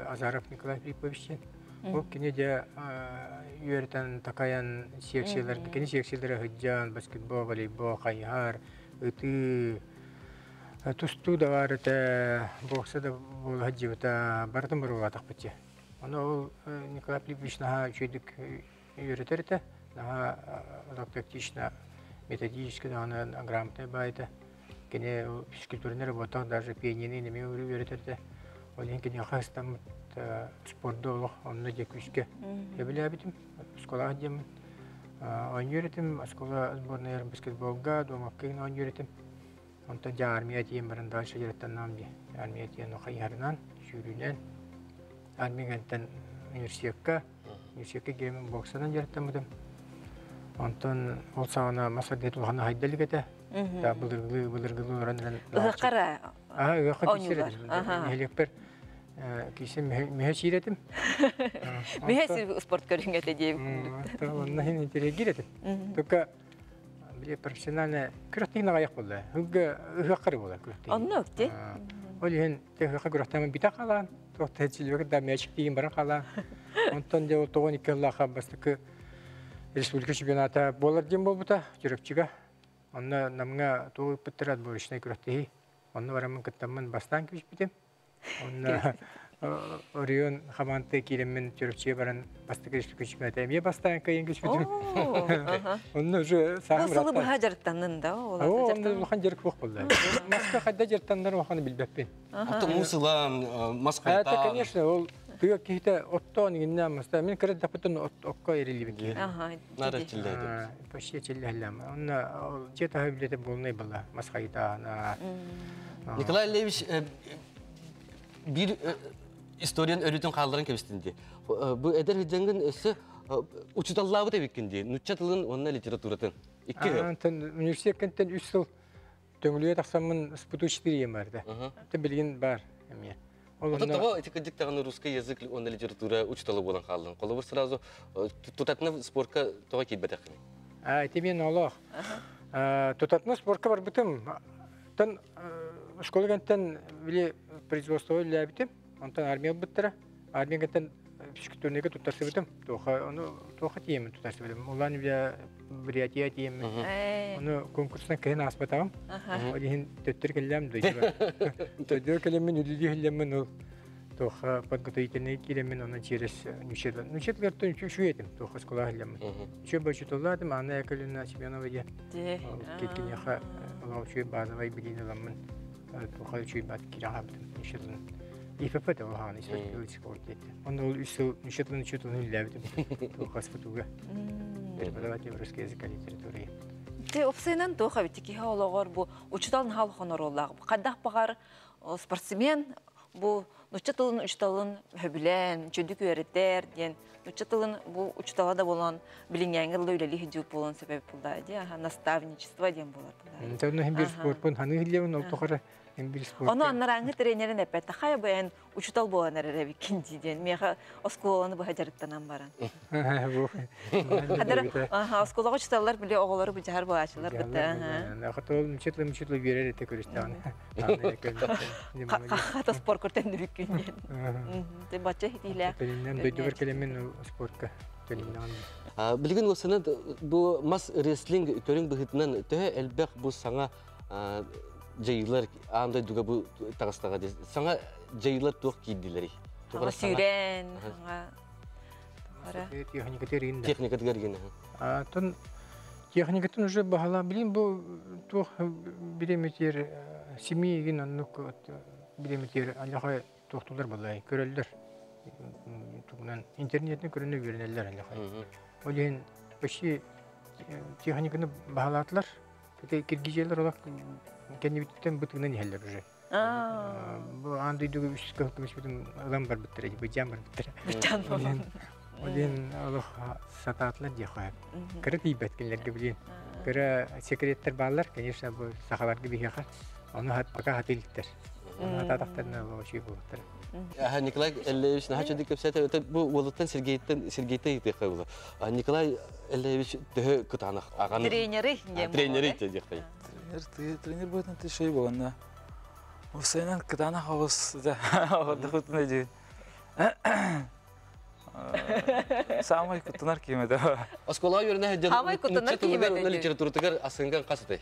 Азаров Николай Филиппович диэн. Ол кини дьэ үөрэтэн, такайан секцияларга, кини секциялара сылдьан баскетбол, волейбол, хайыһар, ытыы, Тустуу да баар этэ, бокса да буола сылдьыбыта, барытын боруобалаатахпыт дии. Ону ол Николай Филиппович наһаа үчүгэйдик үөрэтэр этэ, наһаа тактично, методически даҕаны грамотнай баай этэ. Кини физкультурнай работах даже пианины эмиэ үөрэтэр этэ. Ол иһин киниэхэ ыстаммыт спорду олох онно дьэ күүскэ сөбүлээбитим. Оскуолаҕа диэммин оонньуур этим, оскуола сборнайар баскетболга, дуомакка оонньуур этим. Онтон дьэ армия тиийэн баран дальше дьарыктаннаҕым дии. Армия тиийэн хайыһарынан, сүүрүүнэн, армиягантан университекка, университекка киирэммин боксанан дьарыктаммытым. Онтон ол саҕана мас ардыһыт улахана хайда илик этэ. Да былыргылыы былыргылыы олорон эрэн
Ыһыаххара
Аа, ыһыахха киирсэр этим. Нэһилиэкпэр киирсэн мүһэ сиир этим.
Мүһэ спорт көрүҥэ этэ диэбит.
Онно иһин интириэһиргиир этим. Только били профессиональная күрэхтэһии аҕыйах буолла. Ыһыахха ыһыаххары буолар күрэхтэһии.
Оннук ти.
Ол иһин ыһыахха күрэхтэһэн битэ халаан, туох да да мячик тиийин баран халаан. Онтон дьэ тоҕон икки сыллаахха бастакы республика чемпионата буолар диэн буолбута Чурапчыга. Онно Намҥа туох ыыппыттара отборочнай күрэхтэһии. Онно бараммын кыттаммын бастаан күүспүтүм. Онно Орион хамаанта киирэммин Чурапчыга баран бастакы республика чемпионата эмиэ бастаан кыайан күүспүтүм. Онно уже
саахым Бу сылы быһа дьарыктаннын да?
Оо, онно улахан дьарык суох буолла. Маска хайда дьарыктаннар улаханы билбэппин.
Ото муусылаан, мас
Это, конечно, ол тыа киһитэ оттоон иҥиннээн маста. Мин кыра эрдэхпиттэн окко эриллибин киһи.
Нара чиллэһэ.
Почти чиллэһэллэм. Онно дьиэ таһа үлэтэ буолнай была, мас хайытаана.
Николай Ильич биир историян өрүтүн хаалларан кэбистин дии. Бу эдэр сылдьаҥҥын өссө учуталлаабыт эбиккин дии. Нучча тылын уонна литературатын. Икки
жыл. Университеттен үс сыл Төҥүлүгэ тахсаммын СПТУ 4 бар да. Ити билигин бар эмиэ.
Ол онно тоҕо ити кырдьык даҕаны русский язык уонна литература учуутала буолан хааллын. Холобур сразу тутатына спортка тоҕо киирбэтэххиний?
А, ити мен олох. Тутатына спортка барбытым. Тан школа кэнтэн били производство үлэлээбитим. Онтон армия ылбыттара. Армия кэнтэн физкультурныйга туттарсыбытым. Туоха ону туоха тиийэммин туттарсыбытым. Улаан үлэ Бурятия тиийэммин. Ону конкурстан кыһын ааспатаҕым. Ол иһин төттөрү кэллэм дойдуга. Дойдуга кэлэммин үлэлии иһиллэммин ол туоха подготовительный киирэммин онон через нучетла. Нучетлартан үчүгэй этим туоха школа иһиллэммин. Үчүгэй бочуталлаатым Анна Яковлевна Семенова диэн. Киниэхэ олох үчүгэй базовай билиини ыламмын туоха үчүгэй бат киирэн хаалбытым нучетлын. ИФП да улахан спорт диэти. Онно ол үс сыл нучетлын нучетлын үллээбитим туоха СПТУга. Преподаватель русский языка литературы.
Те опсайынан туох эбит киһи олоҕор бу учутал наһаа улахан оруоллаах. Хайдах баҕар спортсмен бу нучча тылын учуталын хөбүлээн, чөдүк үөрэтэр диэн нучча тылын бу учутала да болон билиҥҥээҥҥэ дылы үлэлии сылдьыбыт буолуон сөп эбит буллаа дии. Наставничество диэн буолар
буллаа. Онно иһин биир спортпун ханыы иһиллиэбин ол тухары
Ону анарааҥҥы тренерин эппэтэ хайа бу эн учутал буолан эрэр эбиккин дии диэн миэхэ оскуоланы быһа дьарыктанан баран. Оскуолаҕа учуталлар били оҕолору быдьаһар буолааччылар быта.
Хотол мучетлы мучетлы үөрэр этэ көрүстэҕин.
Хата спорт көртөннүбүккүн диэн. Бачча хитиилээх.
Дойдубар кэлэммин спортка төлүннэҕин.
Билигин уосана бу мас рестлинг көрүҥ быһыытынан төһө элбэх бу саҥа дьайыылар аан дойдуга бу таҕыстаҕа дии саҥа дьайыылар туох киирдилэрий?
Саҥа сүүрэн, саҥа
техникатыгар игин
Техникатыгар игин.
Атын техникатын уже баһала билин бу туох биреметер семи игин оннук биреметер аллаха туохтулар балай көрөллөр. Тугунан интернетин көрөнө үөрэнэллэр аллаха. Ол иһин почти техниканы баһалаатылар. Ити киргизиялар олох кэннибититтэн бытыгынан иһэллэр уже. Бу аан дойдуга үс кыһыл көмүспүтүн ылан барбыттара, быдьаан барбыттара.
Быдьаан
болон. Ол иһин олох сатаатылар диэххэ. Кыра тиийбэт кинилэргэ билин. Кыра секреттэр бааллар, конечно, бу сахаларга биһиэхэ. Ону пока хаты иликтэр. Ону хатаатахтарына олох үчүгэй буолуохтара.
Николай Эллеевич наһаа чөдүк кэпсээтэ. Бу уолуттан Сергейтен Сергейтен ыйытыахха була. Николай Эллеевич төһө кытаанах аҕаны
Тренери диэн
Тренери диэхтэй.
Тренер тренер быһыытынан ты шей буоланна. Усайынан кытаанах оҕус да оҕордохутун өйдүүн. Самай куттанар киимэ да.
Оскуолаҕа үөрэнэ сылдьан
Самай куттанар
нуучча тылыгар
киимэ
уонна литературатыгар асынган хас этэй?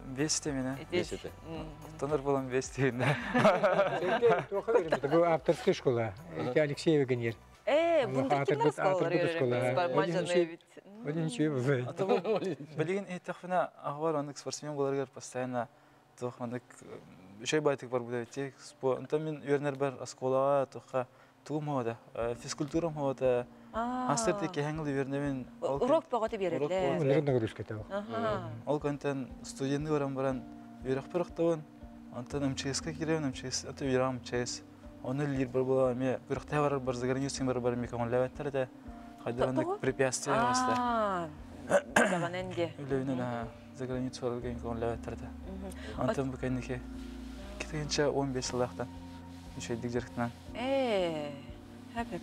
Бесте мене.
Бесте.
Тонор болан бесте.
Бу авторская школа. Это Алексеева генер.
Бундеркиндер школалар
Один ничего бывает.
Билигин этахфина ахвар онык спортсмен боларгар постоянно туох манык шей байтык бар буде тек спорт. Онтон мен үйренер бар осколага туха тугум хода, физкультурам хода. Астыр тек кехеңил үйренебин.
Урок багаты бередлер.
Урок нагрузка табы.
Ол контен студентни баран баран үйрәк бирактабын. Онтон МЧСка кирем, МЧС, аты үйрәм МЧС. Оны лир бар була, ме биракта бар бар за границей бар бар микон ләвәттәр дә. Хайдарандык препятствия баста.
Даганенде.
Үләвенә за границу барган кон ләвәттәр дә. Онтон бу кәнеке китегенчә 15 еллыктан. Ничә дик җирктән.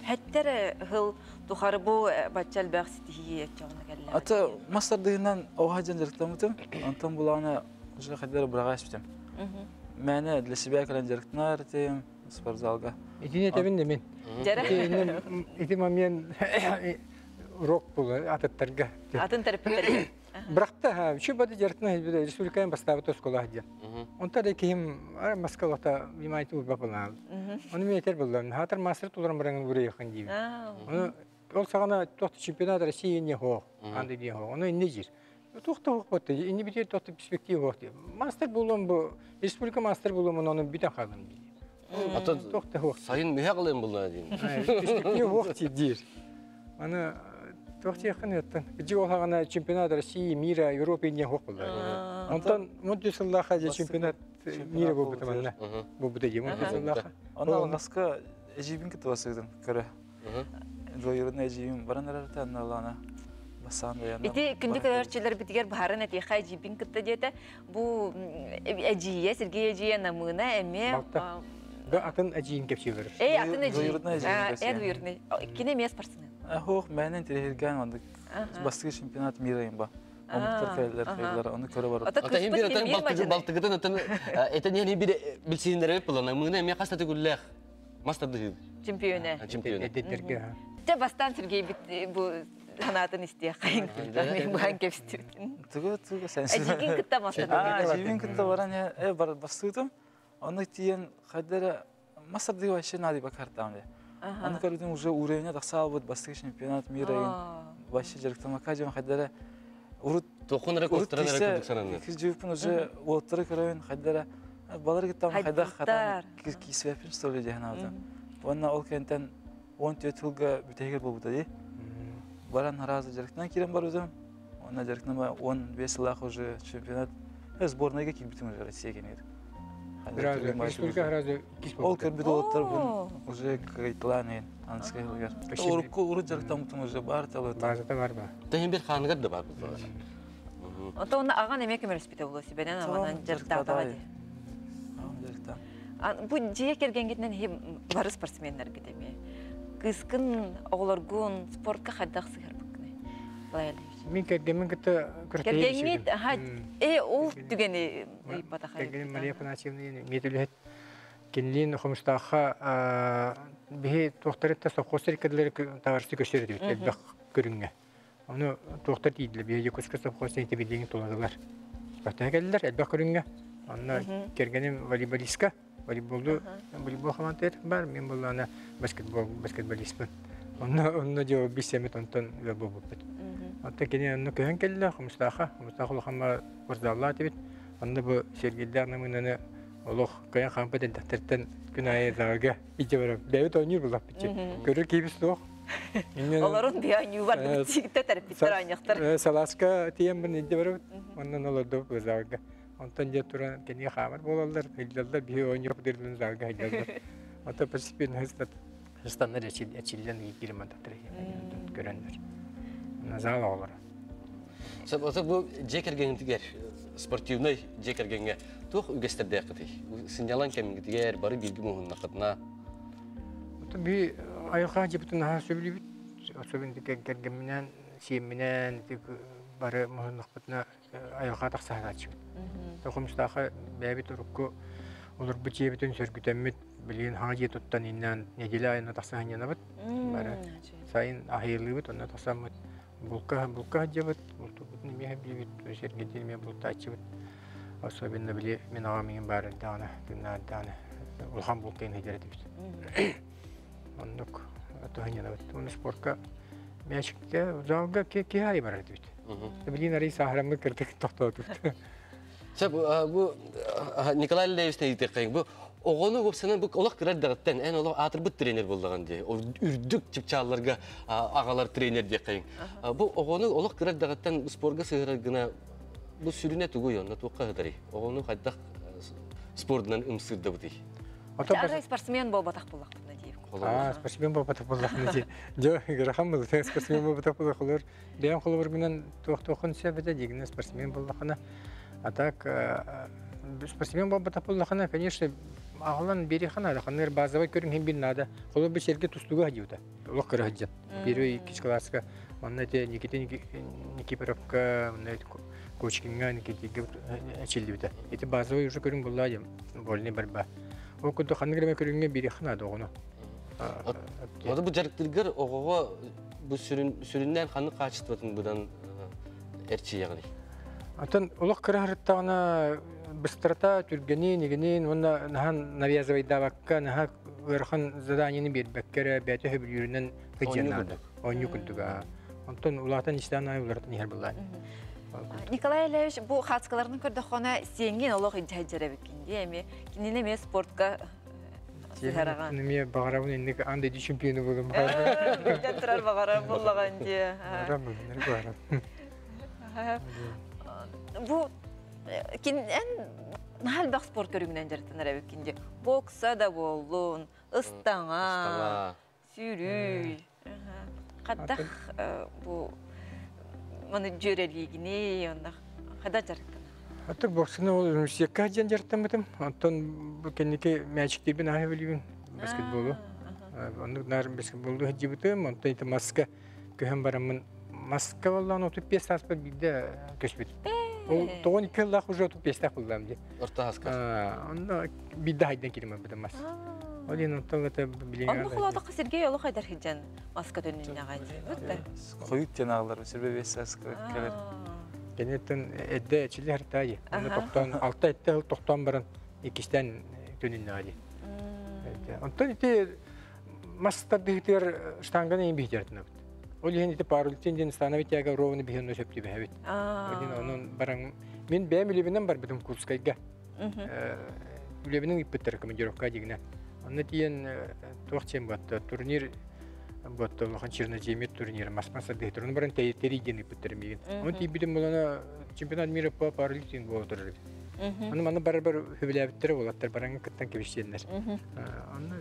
Хәттәр хыл тухары бу бачал бәхс тихи чагына кәллә.
Ата мастер дигәннән оға җан җирктән үтем. Онтон буланы уже хайдар брагаш битем. Мәне для себя кәлән җирктән тем спортзалга.
Итине тебин де мен. Ити момент урок булы атыттарга.
Атын тәрпиттер.
Бракта, şu бады жартына республиканың бастабы тоскола хадя. Онта да ким Москвада внимание урба булан. Оны мен этер булдым. Хатыр мастер туларым баранган буре якын дейм. Оны ол сагана тохты чемпионат России не хо, андай не хо. Оны инне жир. Тохты хо инне битер тохты перспектива хо. Мастер булым бу, республика мастер булым оны бүтән халым ди.
Ата
тохты хо.
Сайын мөһә кылым булды дим.
Перспектива хо дир. Аны Тохти якын яттан. Жи олағана чемпионат России, мира, Европы не хоқ болды. Онтан Монтисаллаха же чемпионат мира бу бутаманна. Бу бу деги Монтисаллаха.
Анда алгаска эжибин китеп басыдым көрө. Двоюродный эжибин баран арата налана. Басан да
Ити күндүк өрчүлөр битигер баарын эти хай жибин кытта дете. Бу эжие, Сергей эжие намына эме.
Бу атын эжиин кепчилер.
Эй, атын эжи.
Двоюродный эжибин.
Э, двоюродный. Кине эмес спортсмен.
Хох, мәнен тирехилген андык бастыгы чемпионат мира имба. Омуктар кайлар кайлар, аны көрө барып.
Ата хим бир атын балтыгы балтыгыдан атын этен яни бир билсиннер булана. Мына мен хаста төгүлләх. Мастер
Чемпионы.
Чемпионы.
Те бастан Сергей бу ханатын исте кайын. Мен буан кепстү.
Тугы тугы сен.
Эжигин кытта мастер.
А, эжигин кытта баран э бар бастыгым. Аны тиен хадара мастер дигә вообще нади бакартам. Аны көрдүм уже уровень тахсал бут бастыгы чемпионат мира вообще жарыктамака жем хадара урут
тохун рекорд рекорд сананы.
Кыз жүйпүн уже уоттары көрөйүн хадара балар гиттам хайда хатан кисвепин что ли дехнавда. Онна ол кентен 14 жылга бүтегер болбута ди. Баран харазы жарыктан кирен бар өзүм. Онна жарыктан 15 жылах уже чемпионат сборныйга кирбитим уже Россия кенер.
Республика
Ол көрбүт олоттар бун уже кайтылан анскай хылгар. Орукку уру жарыктан бутун уже бар талы.
Базата бар ба.
Тәһин бир ханыгар да бар бу.
Ото оны аган эме кемер спите болу сибенен аманан жарыктан ди.
Аган жарыктан.
Бу жие келген кетинен хем бары спортсмендер кетеме. Кыскын оглоргун спортка хаддак сыгар букны.
Мен кергенмин кытта
Кергенмит, аха, ол түгени ыйпата
Кергеним Мария Афанасьевна метүлөт кенлин хомустаха бихи тохтарытта совхозтар кедлер таварсы көшөр дип элбек көрүнгө. Аны тохтар тийдиле бихи Якутска совхоз тибилдиң туладылар. Бата келдер элбек көрүнгө. Анна кергеним волейболистка, волейболду волейбол хамантер бар, мен булана баскетбол баскетболистмин. Онна онна жоо бисемет онтон бобуппут. Атта кене онна көһөн келле хомустаха, хомустаха улахама варзалла тибит. Онна бу Сергейдер намынаны олох көйөн хампа дендерттен күн айы зага ije барап. Бәбит ойнур булап битчи. Көрөр кийбис тоох.
Олорун бия нювар битчигитте терпиттер айняктар.
Саласка тием бин иде барап. Оннан олорду бу зага. Онтон же туран кене хамар болалар, хилдалар бии ойнур дерлин зага хилдалар. Ата постепенно хыстат. Хыстаннар эчилден кирман татыр көрөндөр. Назал олар.
Сабата бу жекерген тигер спортивный жекергенге тух үгестерде кыты. Синялан кеминги тигер бары билги муһунна кытна.
Би айылга жибутун ха сөбүлүбүт. Особенно кергенменен, сиемменен бары муһунна кытна айылга таксаачы. Тохумстаха бәби турукку олар бу жебитин сөргүтеммит билген хаңа туттан иннан неделя айына таксаһанянабыт. Бары сайын ахыйлыбыт, онна таксаммыт. Булка булка жебит, бултубут неме бибит, сергедин ме бултачыбыт. Особенно били мин аҕам миигин баар эрдэҕинэ, тыыннаах эрдэҕинэ улахан булка иһдэр этибит. Оннук туһанньанабыт. Уонна спортка мячикке залга киһи аайы барар этибит. Билигин арый сааһыраммыт кырдык тохтоотубут.
Сөп, бу Николай Алексеевич ыйытыаххайын. Бу оҕону уопсанан бу олох кыра эрдэҕиттэн эн олох аатырбыт тренер буоллаҕын дии. Үрдүк чыпчаалларга аҕалар тренер диэххэйин. Бу оҕону олох кыра эрдэҕиттэн спорга сыһыарар гына бу сүрүнэ тугуй онно туохха ыһытарый? Оҕону хайдах спордунан ымсыырдабытый?
Арай спортсмен буолбатах буоллахпына дии.
Аа, спортсмен буолбатах буоллахпына дии. Дьэ, ыарахан буолла. Спортсмен буолбатах буоллахлар. Бэйэм холобургунан туох-туоххун сөп этэ дигинэ спортсмен буоллахына. А так спортсмен буолбатах буоллахына, конечно, аҕалан биэриэххэ наада. Ханнык базовай көрүҥ иһин бир наада. Холобур бу сиргэ тустууга сылдьыбыта. Олох кыра сылдьан. Первый иккис класска манна ити Никита Никифоровка, манна Кочкиҥҥа Никитигэ эчиллибитэ. Ити базовай уже көрүҥ буолла диэн вольный борьба. Ол курдук ханнык эрэ көрүҥҥэ биэриэххэ наада оҕону.
Ону бу дьарыктыыргар оҕоҕо бу сүрүн сүрүннээн ханнык хаачыстыбатын быдан эрчийэҕиний?
Оттон олох кыра сырыттаҕына быстрата, түргэнин, игинин уонна наһаа навязывайдаабакка, наһаа ыарахан заданиены биэрбэккэ эрэ бэйэтэ сөбүлүүрүнэн сылдьыан наада. Оонньуу курдук. Онтон улаатан истээн аайы уларытан иһэр былаан.
Николай Ильич бу хаацкаларын көрдөххөнө сиэҥҥин олох илдьэ эбиккин дии эми кинини эмиэ спортка сыһараҕан.
Эмиэ баҕарабын инник аан дойду чемпиону буолуом.
Билден турар баҕарар буоллаҕын дии.
Баҕарабын,
Бу кин эн наһаа элбэх спорт көрүҥүнэн дьарыктанар эбиккин дии. Бокса да буоллун, ыстаҥа, сүүрүү. Хаддах бу маны дьүөрэлиигиний, онно хада дьарыктанар?
Аты боксаны ол университекка диэн дьарыктаммытым. Онтон бу кэнники мячиктиирбин аһа билибин баскетболу. Оннук наар баскетболу сылдьыбытым. Онтон ити маска көһөн бараммын маска боллаан 35 сааспар биирдэ көспүт. Ол тоҕон икки сыллаах уже 35-тээх буллаам дии.
Орто хаскар.
Онно биирдэ хайдан кирим барбытым мас. Ол иһин онтон это билиҥ.
Онно холоотоххо Сергей олох айдар хиджан маска төннүннэҕэ дии.
Хойут диэн аҕалар сирбе бес сааска кэлэр.
Кэнниттэн эдде эчили хартаайы. Онно тохтоон алта этте сыл тохтоон баран иккистээн төнүннэҕэ дии. Онтон ити мас тардыһытыгар штанганы биһитэртинэбит. Ол иһин ити парультин диэн становый тяга ровно биһин сөп түбэһэбит. Ол иһин онон баран мин бэйэм үлэбинэн барбытым Курскайга. Үлэбинэн ыыппыттар командировка дигинэ. Онно тиийэн туох диэн буотта турнир буотта улахан черноземье турнир маспан сардыһытыр. Оны баран тэрий диэн ыыппыттар миигин. Оны тиийбитим булана чемпионат мира по пауэрлифтинг буола турар эбит. Аны манна барар сөбүлээбиттэрэ буолаттар бараҥҥа кыттан кэбиһиэннэр. Онно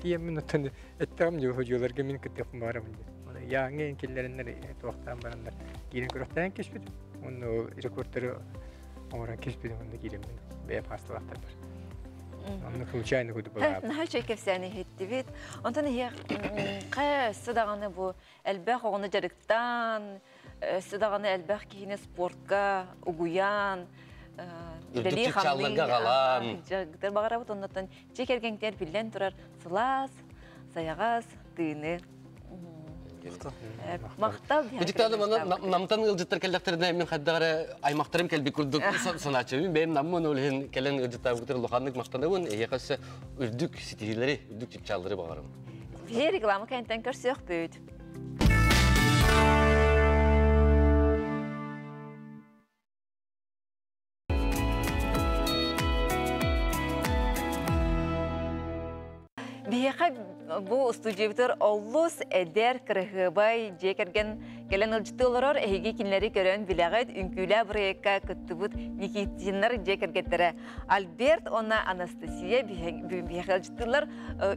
тиийэммин оттон эттэҕим дьэ ходьуоларга мин кыттыахпын баҕарабын диэн. Оны яаҥҥа киллэрэннэр туохтаан бараннар киирэн көрөхтээн кэспитим. Онно ол рекордтары оҥорон кэспитим онно киирэммин бэйэм хаасталаахтарбар. Онно случайно курдук буолаабыт.
Наһаа үчүгэй кэпсээни иһиттибит. Онтон иһиэх өссө даҕаны бу элбэх оҕону дьарыктаан, өссө даҕаны элбэх киһини спортка угуйаан,
үлэлии чалларга аҕалаан.
Дьарыктар баҕарабыт оннуттан дьиэ кэргэҥтэр биллэн турар сылаас, сайаҕас тыыны Махтал.
Битиктааны мана намтан ыалдьыттар кэллэхтэринэ мин хайдах эрэ аймахтарым кэлбит курдук санааччыбын. Бэйэм наммын ол иһин кэлэн ыалдьыттаабытыгар улаханнык махтанабын. Эһиэхэ өссө үрдүк ситиһиилэри, үрдүк чыпчааллары баҕарабын.
Биһи реклама кэнтэн көрсүөхпүт. Биһиэхэ бу устудьуйабытыгар олус эдэр, кыраһыабай дьиэ кэргэн кэлэн ылдьытыы олорор. Эһиги кинилэри көрөн билэҕит. Үҥкүүлээх бырайыакка кыттыбыт Никитиннар дьиэ кэргэттэрэ Альберт уонна Анастасия биһиэхэ ылдьыттыыллар.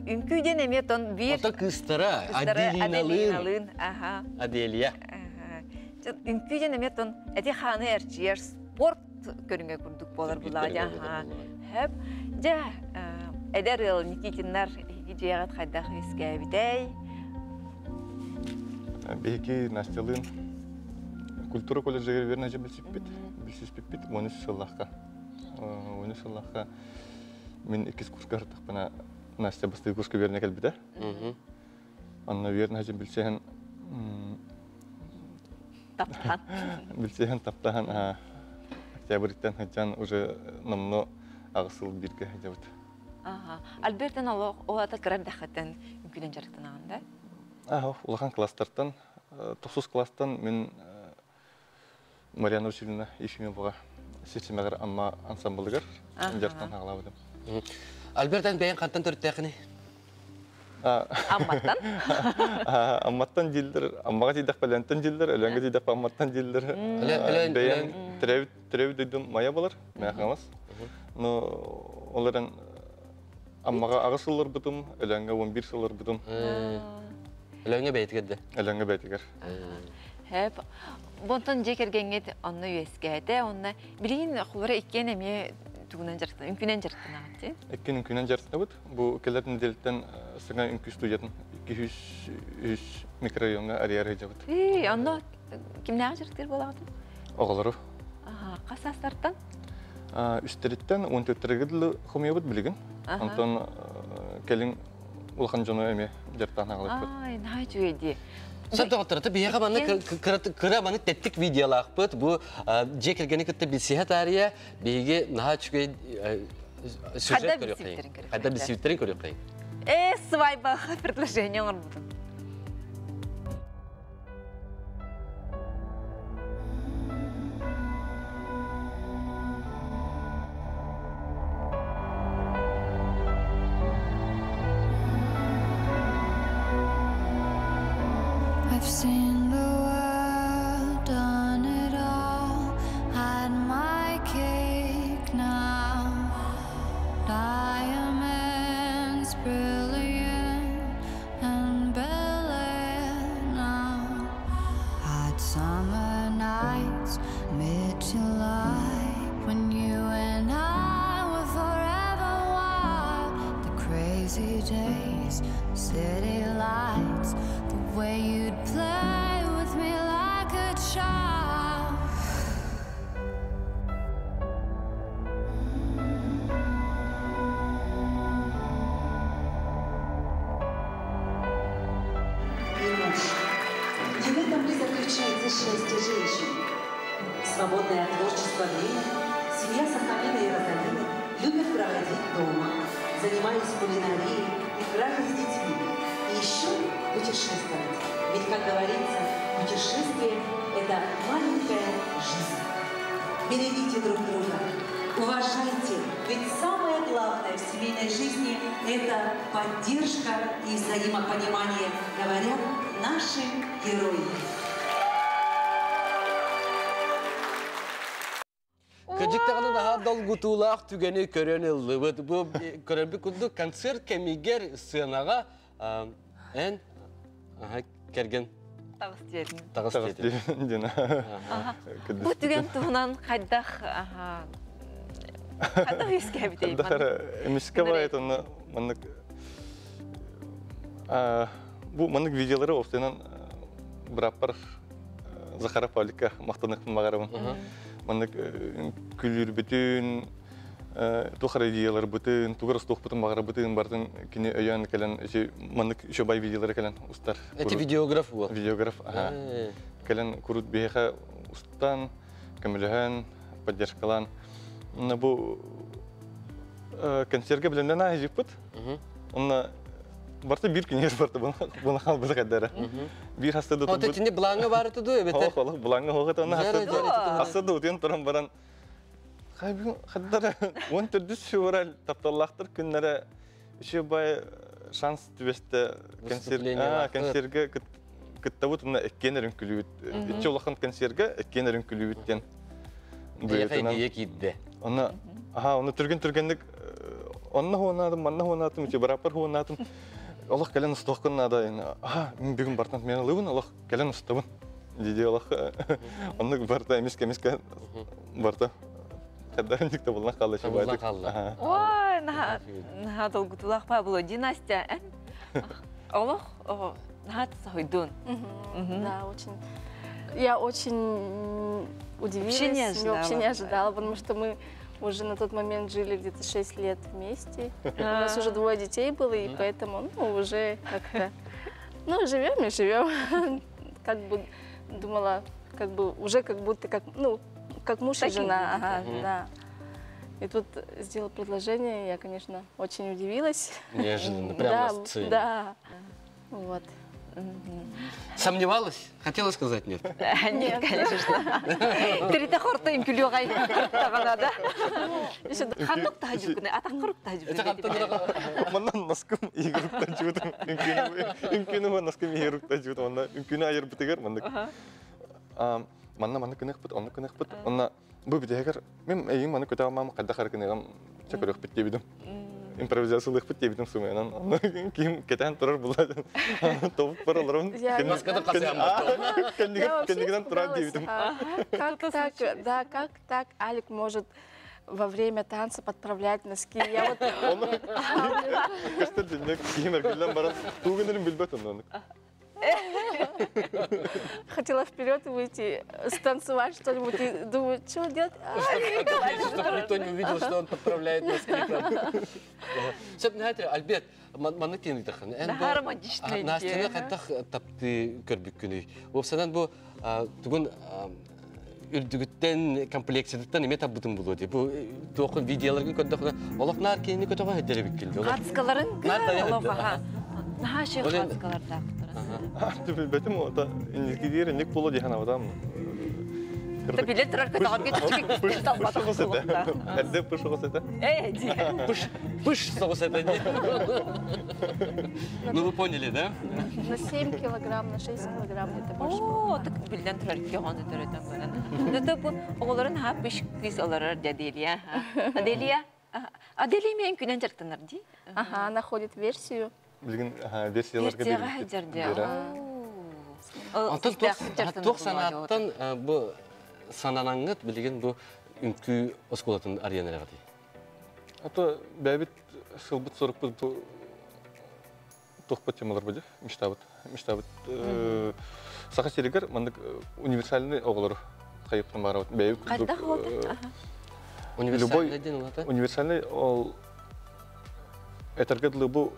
Үҥкүү диэн эмиэ тон биир...
Ото кыыстара Аделиналыын. Аделия.
Үҥкүү диэн эмиэ тон эти-хааны эрчийэр спорт көрүҥэ курдук буолар булаа Хөп. Дьэ, эдэр ыал Никитиннар эһиги дьиэҕит хайдах үөскээбитэй?
Биһиги Настялыын культура колледжыгар верно же билсиппит, билсиспиппит 13 сыллаахха. 13 сыллаахха мин иккис курска сырыттахпына Настя бастакы курска верно кэлбитэ. Онно верно же билсиһэн
таптаһан
билсиһэн таптаһан. Октябрьтан хачан уже номно агысыл бирге хажабыт.
Ага. Альбертен олох о ата кырар дахатын үкүнен жарыктанаган да?
Ага, улахан класстартан, тохсус класстан мен Марьяна Васильевна Ефимова сетимегер амма ансамблыгар жартан хагалабыдым.
Альбертен бэйэн хантан төрүттээхини?
Амматтан?
Амматтан дилдер, аммага тидэх пәлентен дилдер, өлөнгө тидэх амматтан дилдер. Бэйэн требит дойдум мая болар, мая Но оларан аммага агыс сыллар бутум, өлөнгө 11 сыллар бутум.
Өлөнгө бэйтигер
Өлөнгө бэйтигер.
Хэп, бонтон жекергеңет онно үескәте, онна билигин хулара иккен эме тугунан жарыктан, үмкүнен жарыктан ти.
Иккен үмкүнен жарыктанабыт. Бу келер неделеттен сыңа үмкү студиятын 203 микрорайонга арияр хыжабыт.
Эй, онно кимнәге жарыктыр болагатын?
Оголору.
Ага, касастартан?
Үстериттен 14-тергедлі хомиябыт билигин. Антон келин улахан жону эме жарыктан агалыппыт.
Ай, най жуеди.
Сен тоғыттырды, бияға маны кыра маны теттик видеолақпыт, бу жекергені кытты билсиһэ тария, биһиги наһаа үчүгэй сюжет көрүөх кайын. Хайда билсибиттерин көрүөх кайын.
Э, свайба предложение оңор
I've seen the world, done it all, had my cake now. Diamonds brilliant and Bel Air now. Hot summer nights, mid-July, when you and I were forever wild. The crazy days, city lights, the way you'd play with me like a child.
И муж. Не в этом ли заключается счастье женщины? Свободное от творчества время семья Сахамина и Розалины любит проводить дома, занимаясь кулинарией, играя с детьми. И еще путешествовать. Ведь, как говорится, путешествие – это маленькая жизнь. Берегите друг друга, уважайте, ведь самое главное в семейной жизни – это поддержка и взаимопонимание, говорят наши герои.
Кыжыктағаны наһаа долгутуулаах түгэни көрөн ыллыбыт. Бу көрөрбүт курдук концерт кэмигер сценага эн керген
Тагыс диэтин.
Тагыс диэтин.
Бу түген туһунан хайдах хайдах үскәбит.
Хайдах эмиске байт онна маннык бу маннык видеолары офтенан браппар Захаров Павлика мактанык магарабын. Маннык күлүр бүтүн тухар идеялар бүтүн, тугар стух бүтүн багара бүтүн бартын кини өйөн келен эти маннык еще бай видеолары келен устар.
Эти видеограф бу.
Видеограф, ага. Келен курут беха устан, көмөлөһөн, поддержкалан. На бу концертке биленден ажиппыт. Онна барты бир күн барты буна хал бу кадара. Бир хастада
Ота тини бланга бар туду эбете.
Хо, хо, бланга хо та на хастада. Хастада утен туран баран. Хай бу хаддара 14 февраль тапталлахтыр күннәре еще бай шанс түбесте концерт. А, концертке кыттабыт мына эккенерин күлүбүт. Ичи улахан концертке эккенерин күлүбүттен.
Быйтынан. кидде.
Онна, аха, оны түрген түргенлик онна хуанатым, манна хуанатым, ичи барапар хуанатым. Аллах кэлэн устуохкун наада, аха, мин бүгүн бартан мен ылыбын, Аллах кэлэн устабын. Диди Аллах. Оннук барта эмиске эмиске барта. Каддар дикте булна калды
Булна калды.
Ой, наһаа наһаа долгутулаах па було династия. Олох, наһаа сахойдун.
Да, очень. Я очень удивилась.
Вообще не ожидала.
Я вообще не ожидала, потому что мы уже на тот момент жили где-то 6 лет вместе. У нас уже 2 детей было, и поэтому, ну, уже как-то, ну, живем и живем. Как бы думала, как бы уже как будто как, ну, как муж и
Так и
жена, ага,
Мгм.
да. И тут сделал предложение, я, конечно, очень удивилась.
Неожиданно, прямо
Да,
на сцене.
да. Вот.
Сомневалась? Хотела сказать нет?
Нет, конечно. Тиритэ хорто үҥкүүлүөҕэй да. Ханнык таһа атаккырук таһа
Это хантан
Манна наскым игруктан чуутум. Үҥкүүнү наскым игруктан чуутум. Онна үҥкүүнү айырбытыгар маннык. Манна манна кыныкпыт, онно кыныкпыт. Онна бу битегер мен эйин маны көтө алмам кайда харкыныгам чакырык дебидим. Импровизациялык дебидим сумянан. Онна ким кетен турар була. Тобук бар олорум.
Наскада касыям бар.
Я вообще
Кендигинен турар
испугалась,
дебидим.
Как так, да, как так Алик может во время танца подправлять носки? Я вот
Оны көстөр динек ким эргиллен баран тугунун билбет онны.
Хотела вперед выйти, станцевать что-нибудь, и думаю, что делать? Алик!
Чтобы никто не увидел, что он подправляет носки там. Сөп, знаете, Альберт, манны тиен ыйтахын.
Наһаа романтичный
Настяны
идея.
хайдах таптыы көрбүккүнүй. Уопсайынан бу тугун үрдүгүттэн комплекситтен эме таббытын булу ди. Бу тоқын видеоларга көрдөхүнэ олох нар кийини көтөҕө хеддere биккилди.
Хацкаларын
Нар тая
олох
хедде.
аха. Наһаа ши
Олен-
хацкалар
Билбетим ота инникидир ник боло дихан абадам.
Та билет турар көтөҕөргө чүчүк талбатах буолуохта.
Эрде пышыгы
Э, ди.
Пыш, пыш соғыс это. Ну вы поняли, да?
На 7 килограмм, на 6 килограмм где-то больше было.
О, так билден турар кеҕону төрөтөн баран. Дөтө бу оҕолорун ха пыш кыз олорор Аделия. Аделия. Аделия мен күнен жартынар ди.
Ага, она ходит в версию.
Билген версияларга
Версияга хаджар ди.
Антон туох санааттан бу сананаңыт билген бу үҥкүү оскуолатын арыйан ди.
Ато бәбит сылбыт сорукпут бу тохпат темалар бу мечтабыт. Мечтабыт саха сиригер мандык универсальный оҕолор хайыптан барабыт. Бәбит
Кайда холота?
Универсальный ден улата.
Универсальный ол этергедлы бу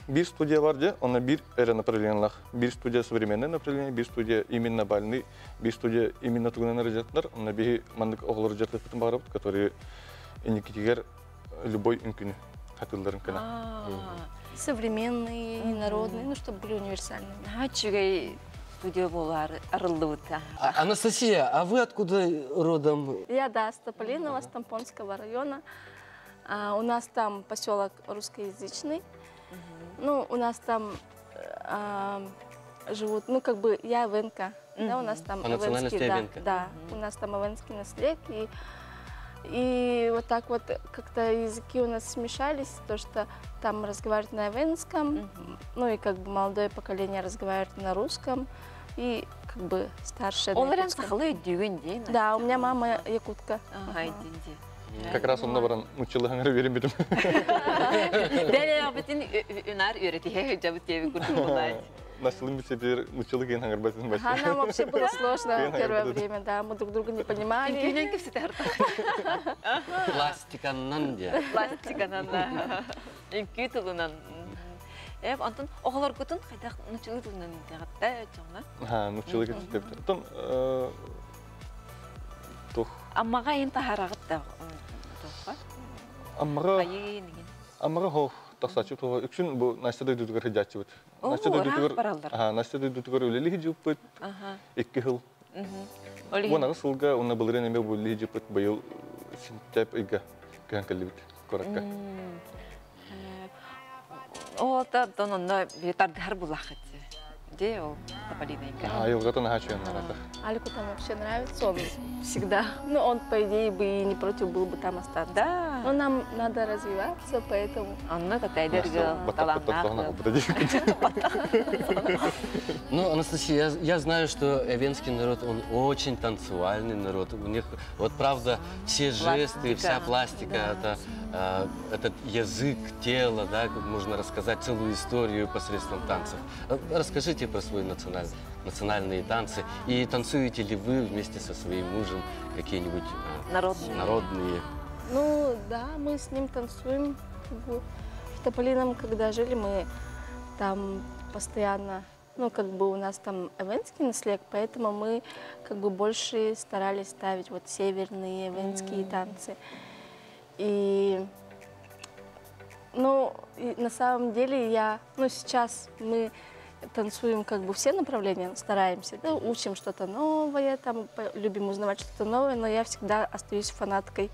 бир студия бар де, она бир эре направлениялах. Бир студия современное направление, бир студия именно бальный, бир студия именно тугунан режаттар, она би мандык оҕолор жартыпытын барабыт, которые инникитигер любой үҥкүүнү хатылларын кына.
Современные, народные, ну, чтобы были универсальными.
Наһаа үчүгэй студия болар арыллыбыта.
Анастасия, а вы откуда родом?
Я, да, с Тополиного, с Тампонского района. У нас там поселок русскоязычный. Ну, у нас там живут, ну, как бы я эвенка, да, у нас там
По национальности
эвенский, да,
эвенка.
да, у нас там эвенский наследник, и вот так вот как-то языки у нас смешались, то, что там разговаривают на эвенском, ну, и как бы молодое поколение разговаривает на русском, и как бы старшее на
Ол эрэн
якутском.
сахалыы өйдүүгүн ди.
Да, у меня мама якутка.
Ага, ди.
Как раз онно баран мучылы хаңыр верим битим.
Бәле битин үнар үйрәтиһэ жабыт теби курдук булай.
Насылым битсе бир мучылы ген хаңыр байтын
Ага, нам вообще было сложно
Кыйын
первое
хаңыр
время, да, мы друг друга не понимали.
Үҥкүүнэн кэпсэтэ
Пластиканнан де.
Пластиканан да. Үҥкүү тылынан. Эп, Антон, оҕолоргутун хайдах нууччалыы тылынан ииттэҕит чоҥна.
Ха, мучылы кетип. Тон тух
Аммаға ен таһарағыт да тоққа.
аммага
Айын деген.
аммага хох тасачы то үксүн бу Настя дойдутугар хыджачыбыт.
О,
Настя дойдутугар
ыраах бараллар.
Ага, Настя дойдутугар үлели хыджыппыт. 2 жыл.
Олин.
Уонага сылга уна былырын эме бу хыджыппыт быйыл сентябрь ыйга көһөн келбит коракка.
О, та тон онно бир тардыһар булахыт. Де ол Тополинайга.
Айылгатын ахачы нарата.
Алику там вообще нравится, он всегда, ну, он, по идее, бы и не против был бы там остаться.
Да.
Но нам надо развиваться, поэтому...
Онно татайдерге таланнаах.
Ну, Анастасия, я знаю, что эвенский народ, он очень танцевальный народ. У них, вот правда, все жесты, вся пластика, это, этот язык тела, да, можно рассказать целую историю посредством танцев. Расскажите про свой национальные танцы. И танцуете ли вы вместе со своим мужем какие-нибудь
Народные.
народные?
Ну, да, мы с ним танцуем. Как бы в Тополином, когда жили, мы там постоянно Ну, как бы у нас там эвенский наслег, поэтому мы как бы больше старались ставить вот северные эвенские танцы. И, ну, и на самом деле я, ну, сейчас мы танцуем как бы все направления, стараемся, да, учим что-то новое, там, любим узнавать что-то новое, но я всегда остаюсь фанаткой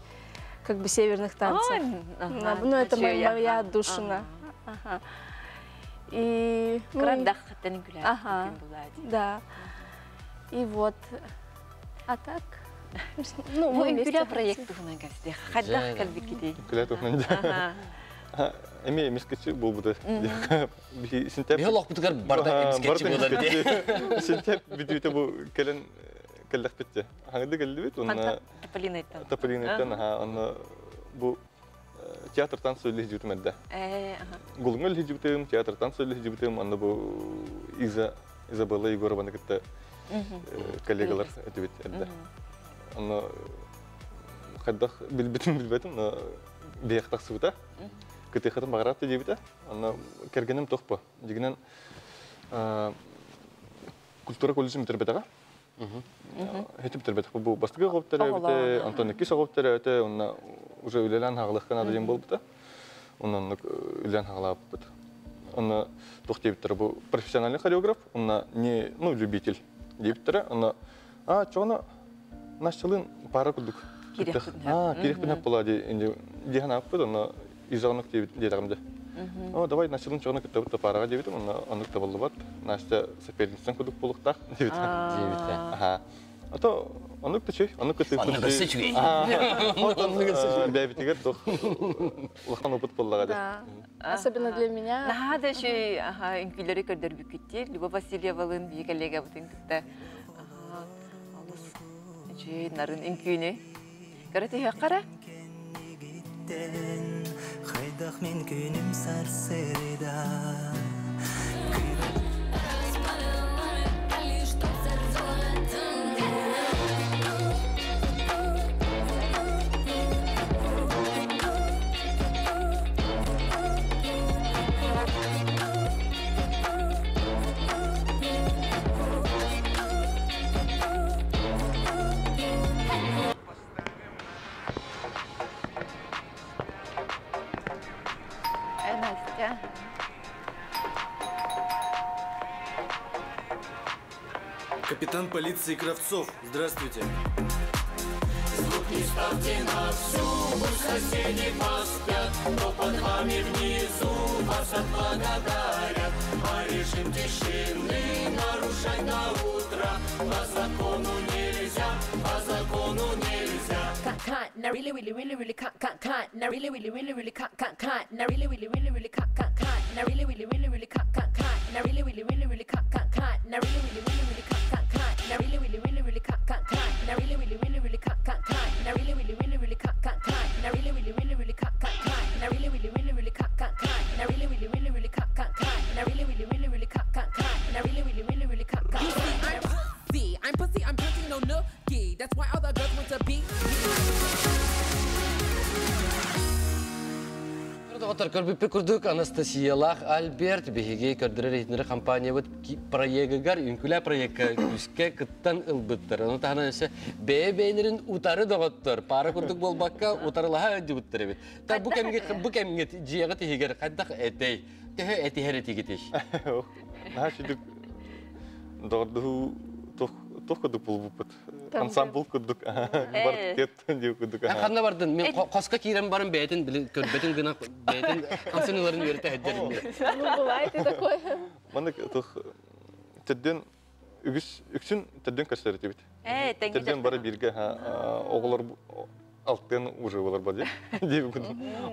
как бы северных танцев. Ну, это моя отдушина. Ага. И, ну, ага, да. И вот, а так, ну, мы вместе
проект туһунан кэлсте. Хайдах кэлбиккитий?
Үҥкүүлээ туһунан. Эми эмискечи буолбута.
Синтеп. Биһи олохпутугар барда эмискечи буолар
дии. Синтеп бүтүүтэ бу кэлэн кэллэхпит. Хаҥды кэллибит онна
Тополинайтан.
Тополинайтан, аха, онно бу театртан сөйлөһү эрдэ. Гулуҥа үлэһитибитим, театртан сөйлөһүбүтүм, онно бу Иза Изабелла Егорованы кытта коллегалар этибит эрдэ. Онно хайдах билбитим билбэтим, но биэх тахсыбыта. Кытыхатын баҕараат диэбитэ. Онно кэргэним тохпо. Дигинен культура колледжын бүтэрбэтэҕэ. Хетип бүтэрбэтэх. Бу бастакы оҕоптор Антон иккис оҕоптор өтө, онно уже үлэлээн хаҕалыхка наада диэн буолбута. Онно үлэлээн хаҕалаабыппыт. Онно туох диэбиттэрэ бу профессиональный хореограф, онно не, ну, любитель диэбиттэрэ. Онно а, чоҕоно Настялыын пара курдук. А, кириэхпин була диэн ааппыт, онно изоонук диэтэҕим дэ. О, давай Настялыын чоҕоно кыттабыт да параҕа диэбитим, онно оннук табыллыбат. Настя соперницам курдук буолуохтаах диэбитэ.
Диэбитэ.
Аха. А то оннук да чүй, оннук кыттык.
Оннук өссө үчүгэй.
Бэйбитигэр туох улахан опыт буоллаҕа
Да. Особенно для меня.
Наһаа да үчүгэй үҥкүүлэри көрдөрбүккүттэр. Люба Васильевалыын биһи коллегабытын кытта олус үчүгэй нарын үҥкүүнү көрө түһүөххэ эрэ.
Хайдах мин күнүм сарсыарда.
Настя.
Капитан полиции Кравцов, здравствуйте.
Звук не ставьте на всю, пусть соседи поспят, но под вами внизу вас отблагодарят. А режим тишины нарушать до утра по закону нельзя, по закону нельзя.
Can't, really, really, really, really can't, can't, can't, really, really, really, really can't, can't, can't, really, really, really, really can't, can't, can't, really, really, really, really can't, can't, can't, really, really, really, really can't, can't, can't, really, really, really, really can't, can't, can't, really, really, really, really can't, can't, can't, really, really, really, really can't, can't, can't, really, really, really, really can't, can't, can't, really, really, really, really can't, can't, can't, really, really, really, really can't, can't, can't, really, really, really, really can't, can't, can't, really, really, really, really can't, can't, can't, really, really, really, really can't, can't.
You see, I'm pussy, I'm pussy, I'm pussy, no nookie. That's why all the girls want to be.
Доҕоттор, көрбүппүт курдук Анастасиялаах Альберт биһиги көрдөрөр иһитиннэрэр компаниябыт проегыгар үҥкүүлээ проекка күүскэ кыттан ылбыттар. Ону таһынан өссө бэйэ-бэйэлэрин утары доҕоттор пара курдук буолбакка утарылаһа ыдьыбыттар эбит. Та бу кэмҥэ бу кэмҥэ дьиэҕит иһигэр хайдах этэй? Төһө этиһэр этигитий?
Наһаа сүдүк доҕордоһуу туох курдук буолбуппут. Ансамбл курдук. Квартет диэ курдук.
Ханна бардын? Мен хоско киирэн баран бэйэтин көрбөтүн гына бэйэтин хамсаныыларын үөрэтэ сылдьар.
Ну, бывает и такое.
Маннык туох төрдүөн үгүс үксүн төрдүөн көрсөр этибит. Төрдүөн бары бииргэ оҕолор алтыан уже болар ба дии.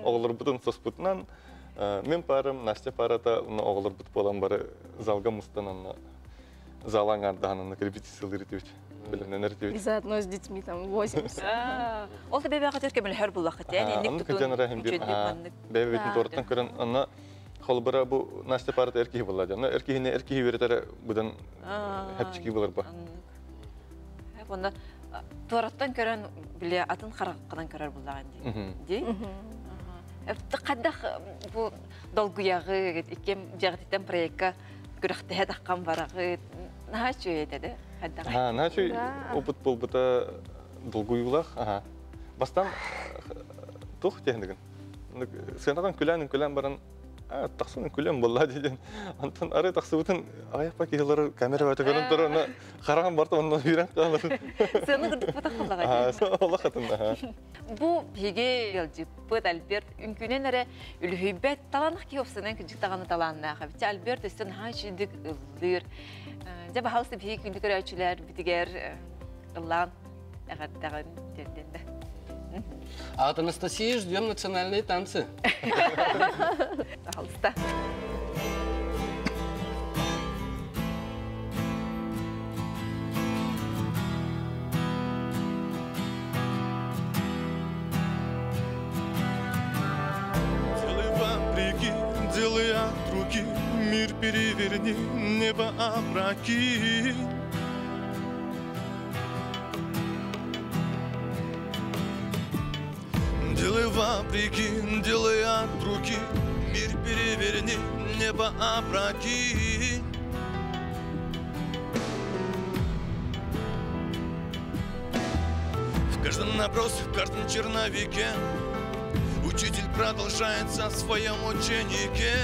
Оҕолорбутун соспутунан мен парым, Настя парата, оҕолорбут буолан бары залга мустан онно зала аҥаардаһан онно репетициялыыр этибит. Бэлэмнэнэр этибит.
И заодно с детьми там возимся.
Ол да бэбэҕэ көмөлөһөр буллахыт ээ инник тутун
үчүгэй бэйэбитин туораттан көрөн онно холбара бу Настя парата эр киһи буолла дьонно эр киһини эр киһи үөрэтэрэ быдан хэпчики булар ба.
Онно туораттан көрөн биле атын хараххынан көрөр буллаҕын дии. Дии? Хайдах бу долгуйаҕы иккиэн дьиэҕититтэн проекка Күрэхтэһэ таххан бараҕыт. Наһаа үчүгэй этэ да? Хайдаҕай?
Аха, наһаа үчүгэй опыт буолбута долгуйуулаах. Аха. Бастаан туох диэхинигин? Сыанаҕын күлээн-күлээн баран тахсан күлэм буолла диэн. Антон ары тахсыбытын аҕыйахпа киһилэр камера бата көрөн турар, онно хараҕым барта онно үүрэн хаалар.
Сыана курдук батах буоллаҕа.
Олох атын.
Бу биһиги ыалдьыппыт Альберт үҥкүүнэн эрэ үлүһүйбэт талаанах киһи опсанан кырдьык даҕаны талааннаах эбит. Альберт өссө наһаа үчүгдүк ыллыыр. Дьэ баһаалыста биһиги күндү көрөөччүлэр битигэр ыллаан эҕэрдэҕин тиэрдин да.
А от Анастасии ждем национальные танцы.
Пожалуйста.
Делай вопреки, делай от руки, мир переверни, небо опрокинь. Делай вопреки, делай от руки, мир переверни, небо опрокинь. В каждом набросе, в каждом черновике учитель продолжается в своем ученике.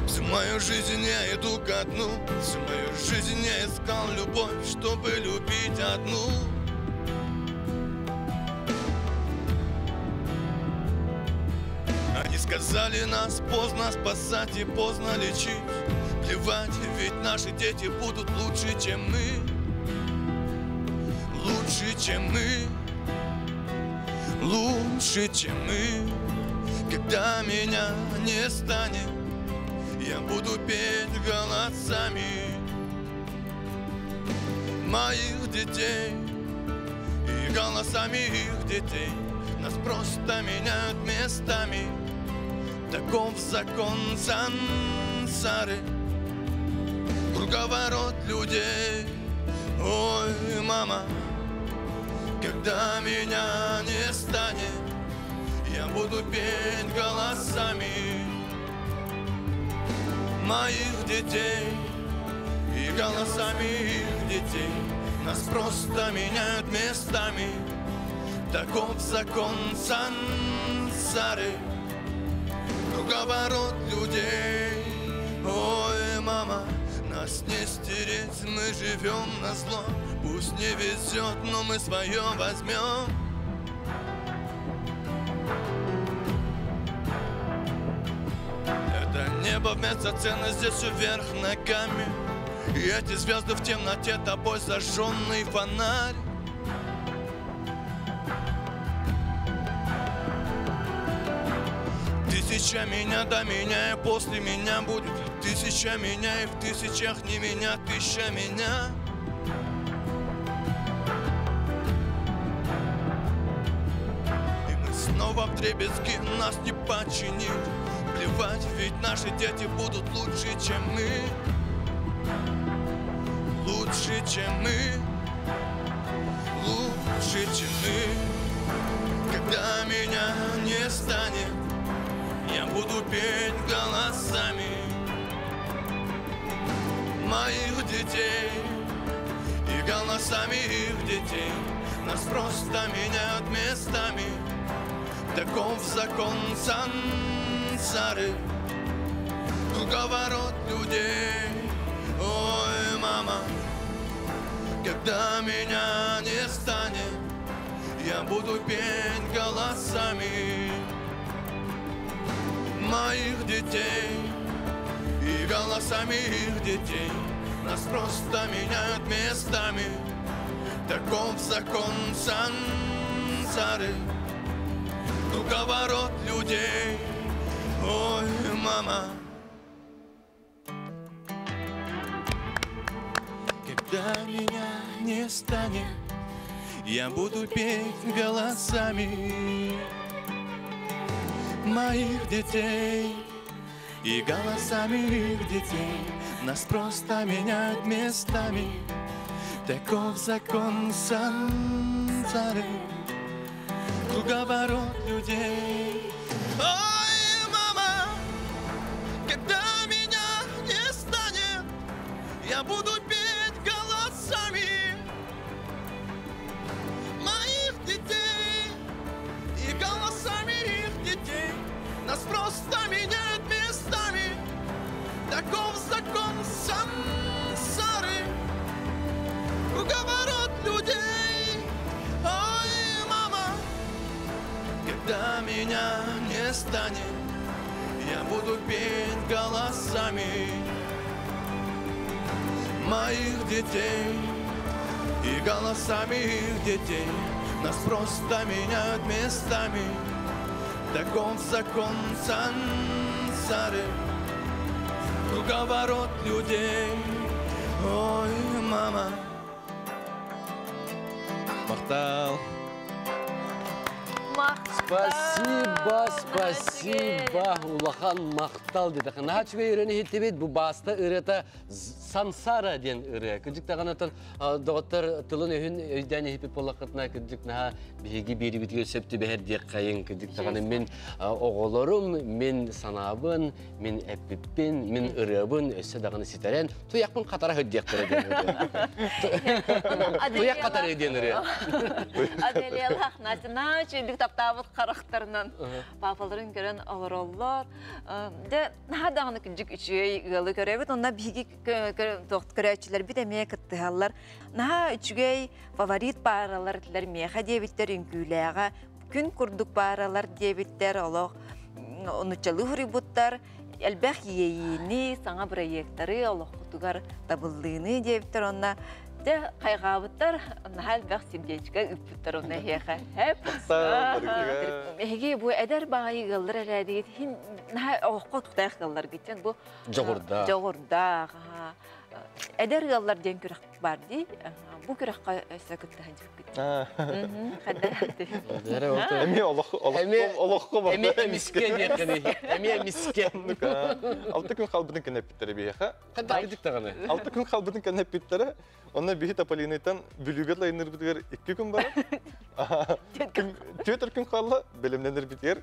Всю мою жизнь я иду ко дну, всю мою жизнь я искал любовь, чтобы любить одну. Они сказали, нас поздно спасать и поздно лечить. Плевать, ведь наши дети будут лучше, чем мы. Лучше, чем мы. Лучше, чем мы. Когда меня не станет, я буду петь голосами моих детей и голосами их детей. Нас просто меняют местами. Таков закон сансары, круговорот людей. Ой, мама, когда меня не станет, я буду петь голосами моих детей и голосами их детей. Нас просто меняют местами. Таков закон сансары, круговорот людей. Ой, мама, нас не стереть, мы живем на зло. Пусть не везет, но мы свое возьмем. Это небо вместо цены, здесь все вверх ногами. И эти звезды в темноте, тобой зажженный фонарь. Тысяча меня до меня и после меня будет. Тысяча меня и в тысячах не меня, тысяча меня. И мы снова вдребезги, нас не починить. Плевать, ведь наши дети будут лучше, чем мы. Лучше, чем мы. Лучше, чем мы. Когда меня не станет, я буду петь голосами моих детей и голосами их детей. Нас просто меняют местами. Таков закон сансары, круговорот людей. Ой, мама, когда меня не станет, я буду петь голосами моих детей и голосами их детей. Нас просто меняют местами. Таков закон сансары, круговорот людей. Ой, мама, когда меня не станет, я буду петь голосами моих детей и голосами их детей. Нас просто меняют местами. Таков закон сансары, Круговорот людей. Ой, мама, когда меня не станет, я буду петь голосами моих детей и голосами их детей. Нас просто меняют местами. Таков закон сансары. Круговорот людей. Ой, мама, когда меня не станет, я буду петь голосами моих детей и голосами их детей. Нас просто меняют местами. Таков закон сансары. Круговорот людей. Ой, мама.
Махтал.
Спасибо, спасибо. Улахан махтал деді. Наһаа үчүгэй ырыаны иһиттибит, бу баста ырыата Сансара диэн ырыа. Кырдьык даҕаны доҕоттор тылын өһүн өйдөөн иһиппит буоллаххытына кырдьык наһаа биһиги биэрибитигэр сөп түбэһэр диэххэйин. Кырдьык даҕаны мин оҕолорум, мин санаабын, мин эппиппин, мин ырыабын өссө даҕаны ситэрэн туйахпын хатара сылдьыахтара диэн ырыа. Туйах хатарыы диэн ырыа.
Аделиялаах Настя үчүгдүк таптаабыт харахтарынан папаларын көрөн олороллор. Дьэ, наһаа даҕаны күндүк үчүгэй ыалы көрөбүт. Онно биһиги көрөөччүлэрбит эмиэ кыттыһаллар. Наһаа үчүгэй фаворит пааралар этилэр миэхэ диэбиттэр үҥкүүлээҕэ күн курдук пааралар диэбиттэр олох нуччалыы хуруйбуттар элбэх иэйиини, саҥа бырайыактары олоххутугар табыллыыны диэбиттэр онно дьэ хайҕаабыттар наһаа элбэх сердечко ыыппыттар онно эһиэхэ хэп эһиги бу эдэр баҕайы ыаллар эрээдигит хин наһаа оһоххо тутаах ыалларгыт бу
Дьоҕурдаах.
Дьоҕурдаах. Эдэр ыаллар диэн күрэх бар дии. Бу күрэххэ өссө кыттыһан дьүккүт.
Эмиэ олох олоххо бар.
Эмиэ эмиске диэххини. Эмиэ эмиске.
6 күн халбытын кэнэппиттэрэ биһиэхэ.
Ханна кырдьык даҕаны.
6 күн халбытын кэнэппиттэрэ. Онно биһи Тополиныйтан Бүлүүгэ лайнырбытыгар 2 күн баран. 4 күн хаалла бэлэмнэнэрбитигэр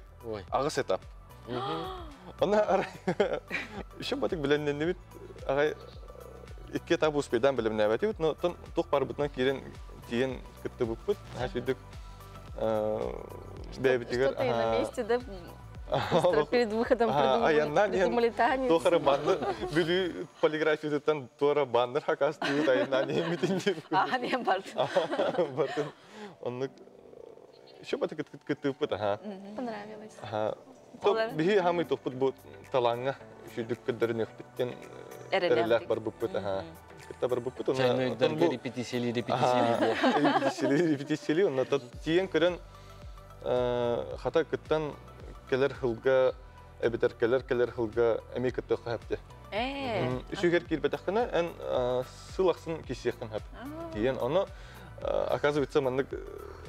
аҕыс этап. Онно арай еще батык билэннэннибит аҕай икки этап успейдаан бэлэмнээбэтибит, но оттон туох барбытынан киирэн тиийэн кыттыбыппыт. Наһаа үчүгдүк бэйэбитигэр
Что-то и на месте, да? Быстро перед выходом
придумали,
придумали танец.
Туохара баннер, Бүлүү полиграфиятыттан туора баннер хакастыбыт айаннаан иһиммитин диэн.
Аа, диэн бардын.
Бардын. Оннук еще батык кыттыыппыт, аха.
Понравилось.
Аха. Биһи хамый тохпут бу талааҥҥа үчүгдүк көрдөрүнүөхпүттэн эрэллээх барбыппыт, аха. Кытта барбыппыт.
Чайнойдарга репетициялии репетициялии.
Репетициялии репетициялии. Онно тиийэн көрөн хата кыттан кэлэр хылга эбэтэр кэлэр кэлэр хылга эмиэ кыттыахха хэпте. Үсүгэр киирбэтэххинэ эн сыл ахсын киссиэххин хэп. Тиийэн ону оказывается маннык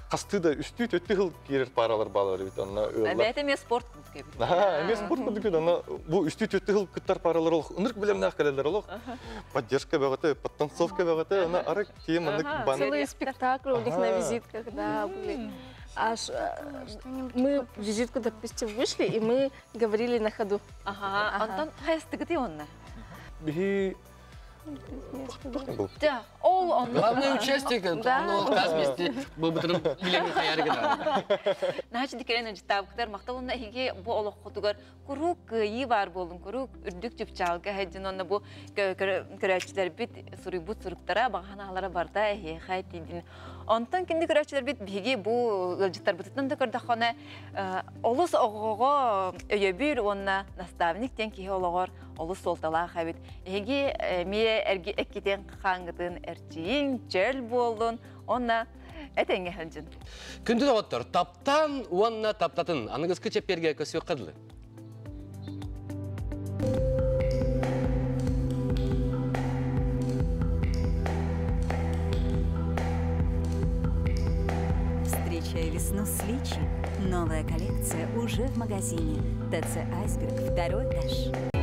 хастыы да үстүү төттүү хыл киирэр паралар баалар эбит онно ыаллар.
Бэйэтэ эмиэ спорт курдук эбит.
Эмиэ спорт курдук эбит. Онно бу үстүү төттүү хыл кыттар паралар олох ынырык билэмнээх кэлэллэр олох. Поддержка бөҕөтө, подтанцовка бөҕөтө, онно ара киһи маннык бан.
Целые спектакли у них на визитках, да, были. Аж мы визитку, допустим, вышли, и мы говорили на ходу.
Ага, Антон, хайастыгыты онна?
Биһи
Да, ол он.
Главное участие, он каз вместе быбытырым билеmin хаяры гына.
Наһаа дикерен житабыктар мактал онна иһиги бу олоххутугар куруук кыайыы бар буолун куруук үрдүк чыпчаалга хэддин онна бу көрөөччүлэрбит суруйбут суруктара баҕанаалара барда эһиэхэ тиидин. Онтон кинди көрөөччүлэрбит биһиги бу ыалдьыттарбытыттан да көрдөххөнө олус оҕоҕо өйөбүр уонна наставник диэн киһи олоҕор олус суолталаах эбит. Эһиги эмиэ эрги эккитин хааңгытын эрчийиҥ, чөл буоллун, онна этэҥҥэ сылдьын.
Күндү доҕоттор, таптаан уонна таптатын аныгыскы чэппиэргэ көсүөххэ дылы.
Встречай весну с Личи. Новая коллекция уже в магазине. ТЦ «Айсберг», второй этаж.